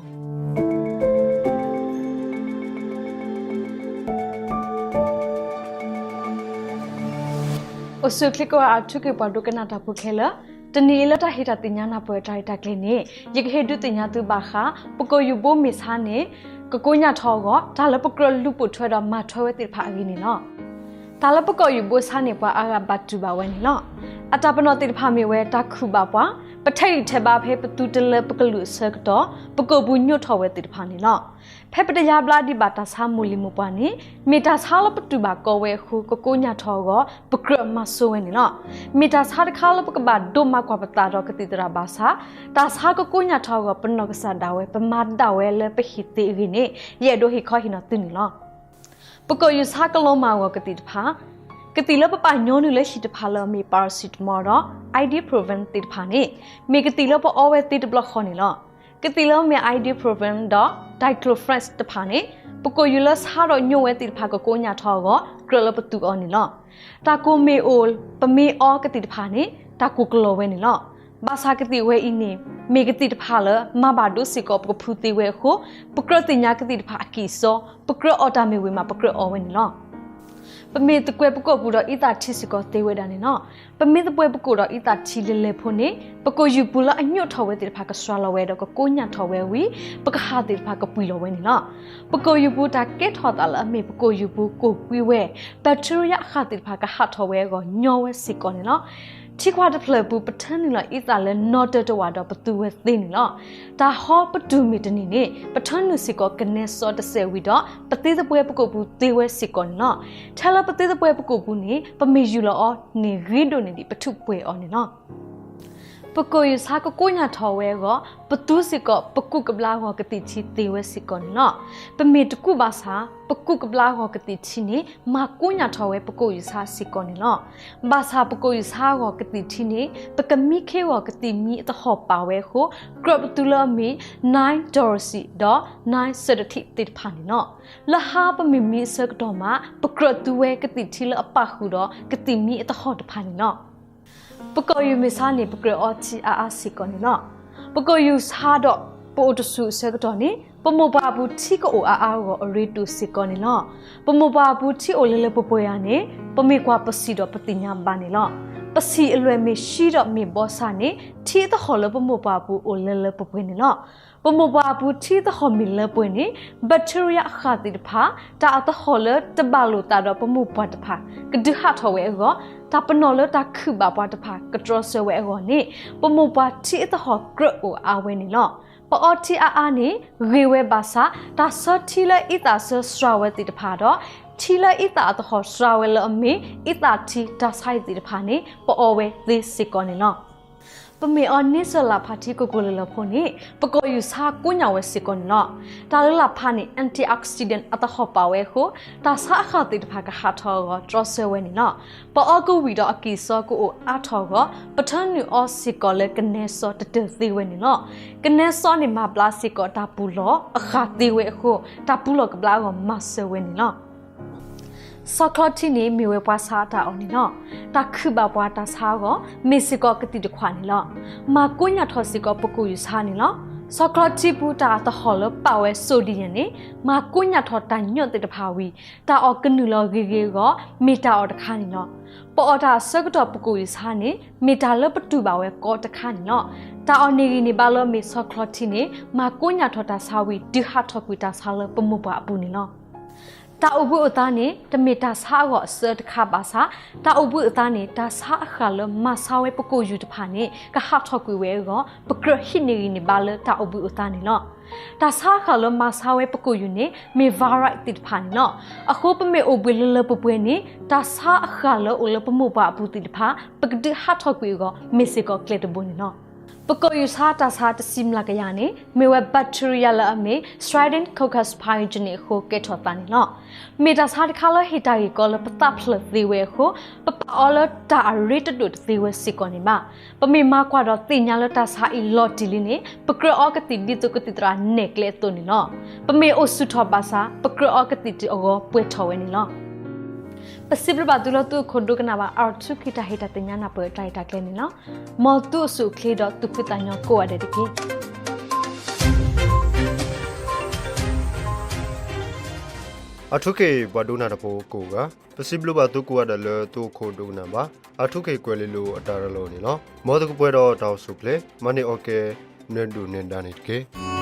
အိၣ်ဆူၣ်ချ့ကိးဂၤ အၣ်ထူၣ်က့ၤပှၤဒိကနၣ်တၢ်ဖိခဲလၢာ်, တနံၤအံၤလၢတၢ်ဟ့ၣ်တၢ်သ့ၣ်ညါနၢ်ပၢၢ်တၢ်ရဲၣ်တၢ်ကျဲၤန့ၣ် ယကဟ့ၣ်ဒုးသ့ၣ်ညါသုဘၣ်ဃး ပကိာ်ယူၢ်ဘိမ့ၢ်ဆါန့ၣ် ကကိညၢ်ထီၣ်အဂီၢ် တၢ်လၢပကြၢးလူၤပိာ်ထွဲဒီးမၤထွဲဝဲသ့ၣ်တဖၣ်အဂ့ၢ်န့ၣ်လီၤ. တၢ်လၢပကိာ်ယူၢ်ဘိဆါန့ၣ် ပှၤအါဂၤဘၣ်တူၢ်ဘၣ်ဝဲန့ၣ်လီၤ. အတၢ်ပနီၣ်သ့ၣ်တဖၣ်မ့ၢ်ဝဲတၢ်ခုၣ်ဘၣ်ပှၤ, ပထဲးဂံၢ်ထဲးဘါဖဲပသူတလၢပကလုာ်အဆၢကတီၢ် ပကိာ်ပူၤညိးထီၣ်ဝဲသ့ၣ်တဖၣ်န့ၣ်လီၤ. ဖဲပတယါဘျါဒံးဘၣ်တၢ်ဆါမိၢ်လံၤမိၢ်ပှၢ်န့ၣ် မ့ၢ်တၢ်ဆါလၢပတူၢ်ဘၣ်ကီဝဲအဃိ ကကိညၢ်ထီၣ်အဂီၢ် ပကြၢးမၤစိဝဲန့ၣ်လီၤ. မ့ၢ်တၢ်ဆါတခါလၢပကဘၣ်ဒိးမၤကွၢ်ပသးဒီးကသံၣ်သရၣ်ဘၣ်ဆၣ် တၢ်ဆါကကိညၢ်ထီၣ်အဂီၢ် ပနီၢ်ကစၢ်ဒၣ်ဝဲ ပမၤဒၣ်ဝဲလၢပဟ့ၣ်သ့အဂ့ၢ်န့ၣ် ယအဲၣ်ဒိးဟ့ၣ်ခီဟ့ၣ်နီၤသုန့ၣ်လီၤ. ပကိာ်ယူၢ်ဆါကလီၤမၢ်အဂီၢ်ကသံၣ်တဖၣ်, ကသံၣ်လၢပပာ်ညီနုၢ်လၢဟံၣ်တဖၣ်လၢအမ့ၢ် paracetamol ဒီး ibuprofen သ့ၣ်တဖၣ်န့ၣ် မ့ၢ်ကသံၣ်လၢပအီဝဲသ့တဘျီဃီန့ၣ်လီၤ. ကသံၣ်လၢအမ့ၢ် ibuprofen ဒီး diclofenac တဖၣ်န့ၣ် ပကိာ်ယူၢ်လၢဆါဒီးညိးဝဲသ့ၣ်တဖၣ်ကကိညၢ်ထီၣ်အဂီၢ် ကြၢးလၢပသူအီၤန့ၣ်လီၤ. တၢ်ကိၢ်မ့ၢ်အိၣ် ပမ့ၢ်အီကသံၣ်တဖၣ်န့ၣ် တၢ်ကိၢ်ကလီၤဝဲန့ၣ်လီၤ. ဘၣ်ဆၣ်ကသံၣ်ဝဲအံၤန့ၣ် မ့ၢ်ကသံၣ်တဖၣ်လၢ မၤဘၣ်ဒိစ့ၢ်ကီးပကဖုသ့ဝဲအဃိ ပကြၢးသ့ၣ်ညါကသံၣ်တဖၣ်အကံၢ်အစီ ပကြၢးအီၣ်တၢ်မ့ၢ်ဝံၤမး ပကြၢးအီၣ်ဝဲန့ၣ်လီၤ. ပမ့ၢ်သပှၢ်ပကိာ်ပူၤဒီးအံသၣ်ထံစ့ၢ်ကီးသ့ဝဲဒၣ်န့ၣ်လီၤ. ပမ့ၢ်သပှၢ်ပကိာ်ဒီးအံသၣ်ထံလၢလၢၢ်ဖိန့ၣ် ပကိာ်ယူၢ်ပူၤလၢအညိးထီၣ်ဝဲသ့ၣ်တဖၣ်ကစှၤလီၤဝဲဒီးကကိညၢ်ထီၣ်ဝဲဝံၤ ပကဟၣ်သ့ၣ်တဖၣ်ကပှံာ်လီၤဝဲန့ၣ်လီၤ. ပကိာ်ယူၢ်ပူၤတၢ်ကဲထီၣ်သးလၢအမ့ၢ်ပကိာ်ယူၢ်ပူၤကိၢ်ကွံဝဲ bacteria အဃၢ်သ့ၣ်တဖၣ်ကဟးထီၣ်ဝဲအဂီၢ်ညီဝဲစ့ၢ်ကီးန့ၣ်လီၤ. ထံခွါတဖျၢၣ်ပူၤ ပထၢနုာ်လီၤအံသၣ်လၢနီတၢၤတဝာ်ဒီးပသူဝဲသ့န့ၣ်လီၤ. တၢ်ဟီပတူၢ်မ့ၢ်တန့ၢ်န့ၣ် ပထၢနုာ်စ့ၢ်ကီးကနဲစီတစဲးဝံၤဒီး ပသ့သပှၢ်ပကိာ်ပူၤသ့ဝဲစ့ၢ်ကီးန့ၣ်လီၤ. ထဲလၢပသ့သပှၢ်ပကိာ်ပူၤန့ၣ် ပမ့ၢ်ယူၢ်လီၤအီၤန့ၣ်ဂ့ၤဒိၣ်န့ၢ်ဒံးပထူၣ်ပှဲၤအီၤန့ၣ်လီၤ. ပကိာ်ယူၢ်ဆါကကိညၢ်ထီၣ်ဝဲအဂီၢ် ပသူစ့ၢ်ကီးပကူၣ်ကဘျါအဂီၢ်ကသံၣ်ထံသ့ဝဲစ့ၢ်ကီးန့ၣ်လီၤ. ပမ့ၢ်တကူၣ်ဘၣ်ဆၣ် ပကူၣ်ကဘျါအဂီၢ်ကသံၣ်ထံန့ၣ် မၤကိညၢ်ထီၣ်ဝဲပကိာ်ယူၢ်ဆါစ့ၢ်ကီးန့ၣ်လီၤ. ဘၣ်ဆၣ်ပကိာ်ယူၢ်ဆါအဂီၢ်ကသံၣ်ထံန့ၣ် ပကမံခ့အဂီၢ်ကသံၣ်မံအသဟီၣ်ပာ်ဝဲအဃိ ကြၢးပသူလၢအမ့ၢ် nine taurin ဒီး nine sertraline သ့ၣ်တဖၣ်န့ၣ်လီၤ. လၢဟါပမ့ၢ်မံအဆၢကတီၢ်မး ပကြၢးသူဝဲကသံၣ်ထံလၢအပာ်ဃုာ်ဒီးကသံၣ်မံအသဟီၣ်တဖၣ်န့ၣ်လီၤ. ပကိာ်ယူၢ်မ့ၢ်ဆါန့ၣ် ပကြၢးအီထံအါအါစ့ၢ်ကီးန့ၣ်လီၤ. ပကိာ်ယူၢ်ဆါဒီးပအိၣ်တဆူၣ်အဆၢကတီၢ်န့ၣ် ပမိၢ်ပှၢ်အပူၤထံကအိၣ်အါအါအဂီၢ်အရ့ဒိၣ်စ့ၢ်ကီးန့ၣ်လီၤ. ပမိၢ်ပှၢ်အပူၤထံအိၣ်လၢလၢပှဲၤပှဲၤဧါန့ၣ် ပမ့ၢ်ကွၢ်ပဆံးဒီးပသ့ၣ်ညါဘၣ်န့ၣ်လီၤ. ပဆံးအလွဲၢ်မ့ၢ်ဆှံဒီးမ့ၢ်ဘီဆၣ်န့ၣ် ထံအသဟီၣ်လၢပမိၢ်ပှၢ်အပူၤအိၣ်လၢလၢပှဲၤပှဲၤန့ၣ်လီၤ. ပမိၢ်ပှၢ်အပူၤထံသဟီၣ်မ့ၢ်လၢပှဲၤန့ၣ် bacteria အဃၢ်သ့ၣ်တဖၣ် တၢ်အသဟီၣ်လၢတဘၣ်လိာ်သးဒီးပမိၢ်ပှၢ်တဖၣ် ကဒုးဟးထီၣ်ဝဲအဂီၢ် တၢ်ပနီၣ်လၢတၢ်ခုၣ်ဘၣ်ပှၤတဖၣ်ကတြီဆၢဝဲအဂီၢ်န့ၣ် ပမိၢ်ပှၢ်ထံအသဟီၣ်ကြၢးအိၣ်အါဝဲန့ၣ်လီၤ. ပအီထံအါအါန့ၣ် ဂ့ၤဝဲဘၣ်ဆၣ် တၢ်ဆၢထံလၢအံသၣ်ဆၢစှၤဝဲသ့ၣ်တဖၣ်ဒီး ထံလၢအံသၣ်အသဟီၣ်စှၤဝဲလၢအမ့ၢ် အံသၣ်ထံတၢ်ဆါအံၤသ့ၣ်တဖၣ်န့ၣ် ပအီဝဲသ့စ့ၢ်ကီးန့ၣ်လီၤ. ပမ့ၢ်အီန့ဆၢၣ်လၣ်ဖးထံကိၢ်ကိၢ်လၢလၢဖိန့ၣ် ပကိာ်ယူၢ်ဆါကိညၢ်ဝဲစ့ၢ်ကီးန့ၣ်လီၤ. တၢ်လၢလၣ်ဖးန့ၣ် antioxidant အသဟီၣ်ပာ်ဝဲအဃိ တၢ်ဆါအဃၢ်သ့ၣ်တဖၣ်ကဟးထီၣ်အဂီၢ်တြီဆၢဝဲန့ၣ်လီၤ. ပအီကဝံၣ်ဒီးအကံၢ်စီကအိၣ်အါထီၣ်အဂီၢ် ပထၢနုာ်အီစ့ၢ်ကီးလၢကနဲစီတတၢၢ်သ့ဝဲန့ၣ်လီၤ. ကနဲစီန့ၣ်မၤဘျါစ့ၢ်ကီးတၢ်ပူၤလီၢ်အဃၢ်သ့ဝဲအဃိ တၢ်ပူၤလီၢ်ကဘျါအဂီၢ်မၤစၢၤဝဲန့ၣ်လီၤ. ဆီချီထံန့ၣ် မ့ၢ်ဝဲပှၤဆါအတၢ်အီၣ်န့ၣ်လီၤ. တၢ်ခုၣ်ဘၣ်ပှၤတၢ်ဆါအဂီၢ် မ့ၢ်စ့ၢ်ကီးကသံၣ်တခွးန့ၣ်လီၤ. မၤကိညၢ်ထီၣ်စ့ၢ်ကီးပကိာ်ယူၢ်ဆါန့ၣ်လီၤ. ဆီချီထံပူၤတၢ်အသဟီၣ်လၢပာ်ဝဲ sodium န့ၣ် မၤကိညၢ်ထီၣ်တၢ်ညိးသ့ၣ်တဖၣ်ဝံၤ တၢ်အီၣ်ကနုာ်လီၤဂ့ၤဂ့ၤအဂီၢ် မ့ၢ်တၢ်အီၣ်တခါန့ၣ်လီၤ. ပအီၣ်တၢ်အဆၢကတီၢ်ပကိာ်ယူၢ်ဆါန့ၣ် မ့ၢ်တၢ်လၢပတူၢ်ဘၣ်ဝဲကီတခါန့ၣ်လီၤ. တၢ်အီၣ်န့ၢ်ဂံၢ်န့ၢ်ဘါလၢအမ့ၢ်ဆီချီထံန့ၣ် မၤကိညၢ်ထီၣ်တၢ်ဆါဝံၤ ဒုးဟးထီၣ်ကွံာ်တၢ်ဆါလၢပမိၢ်ပှၢ်အပူၤန့ၣ်လီၤ. တၢ်အိၣ်ဘှံးအိၣ်သါန့ၣ် တမ့ၢ်တၢ်ဆါအဂီၢ်အစၢတခါဘၣ်ဆၣ် တၢ်အိၣ်ဘှံးအိၣ်သါန့ၣ် တၢ်ဆါအဃၢ်လၢမၤဆါဝဲပကိာ်ယူၢ်တဖၣ်န့ၣ် ကဟးထီၣ်ကွံာ်ဝဲအဂီၢ် ပကြၢးဟံးန့ၢ်ဂံၢ်န့ၢ်ဘါလၢတၢ်အိၣ်ဘှံးအိၣ်သါန့ၣ်လီၤ. တၢ်ဆါအဃၢ်လၢမၤဆါဝဲပကိာ်ယူၢ်န့ၣ် မ့ၢ် virus သ့ၣ်တဖၣ်န့ၣ်လီၤ. အဃိပမ့ၢ်အိၣ်ဘှံးလၢလၢပှဲၤပှဲၤန့ၣ် တၢ်ဆါအဃၢ်လၢအိၣ်လၢပမိၢ်ပှၢ်အပူၤသ့ၣ်တဖၣ် ပကဒုးဟးထီၣ်ကွံာ်အဂီၢ် မ့ၢ်စ့ၢ်ကီးကျဲတဘိန့ၣ်လီၤ. ပကိာ်ယူၢ်ဆါတၢ်ဆါတဆံမျးကယၤန့ၣ် မ့ၢ်ဝဲ bacteria လၢအမ့ၢ် Strident coccus pyogenes အဃိကဲထီၣ်သးန့ၣ်လီၤ. မ့ၢ်တၢ်ဆါတခါလၢဟ့ၣ်တၢ်ဂ့ၢ်ကီလၢပသးဖျၢၣ်သ့ဝဲအဃိ ပပာ်အီၤလၢတၢ်အရ့တဒိၣ်တသ့ဝဲစ့ၢ်ကီးန့ၣ်ဘၣ်. ပမ့ၢ်မၤကွၢ်ဒီးသ့ၣ်ညါလၢတၢ်ဆါအံၤလီၤတံၢ်လံန့ၣ် ပကြၢးအီကသံၣ်ဒ်သိးကသံၣ်သရၣ်နဲၣ်ကျဲအသိးန့ၣ်လီၤ. ပမ့ၢ်အိၣ်ဆူၣ်ထီၣ်ဘၣ်ဆၣ် ပကြၢးအီကသံၣ်တုၤအဂီၢ်ပှဲၤထီၣ်ဝဲန့ၣ်လီၤ. ပစံးဘျုးဘၣ်သုလၢသုအိၣ်ခိးဒိကနၣ်ဘၣ် R two K တၢ်ဟ့ၣ်တၢ်သ့ၣ်ညါနၢ်ပၢၢ်တၢ်ဟ့ၣ်တၢ်ကျဲန့ၣ်လီၤ. မ်သုအိၣ်ဆူၣ်အိၣ်ချ့ဒီးသူၣ်ဖှံသးညီကိးဂၤဒဲးတက့ၢ်. R two K ပှၤဒိကနၣ်တၢ်ဖိကိးဂၤ, ပစံးဘျုးဘၣ်သုကိးဂၤဒဲးလၢသုအိၣ်ခိးဒိကနၣ်ဘၣ် R two K ကွဲၤလ့လိၤအတၢ်ရၤလီၤန့ၣ်လီၤ. မ်သုကပှဲၤဒီးတၢ်အိၣ်ဆူၣ်အိၣ်ချ့ မၤန့ၢ်အီၣ်ကဲ နၢၤဒိၣ်နၢၤဒါန့ၣ်တက့ၢ်.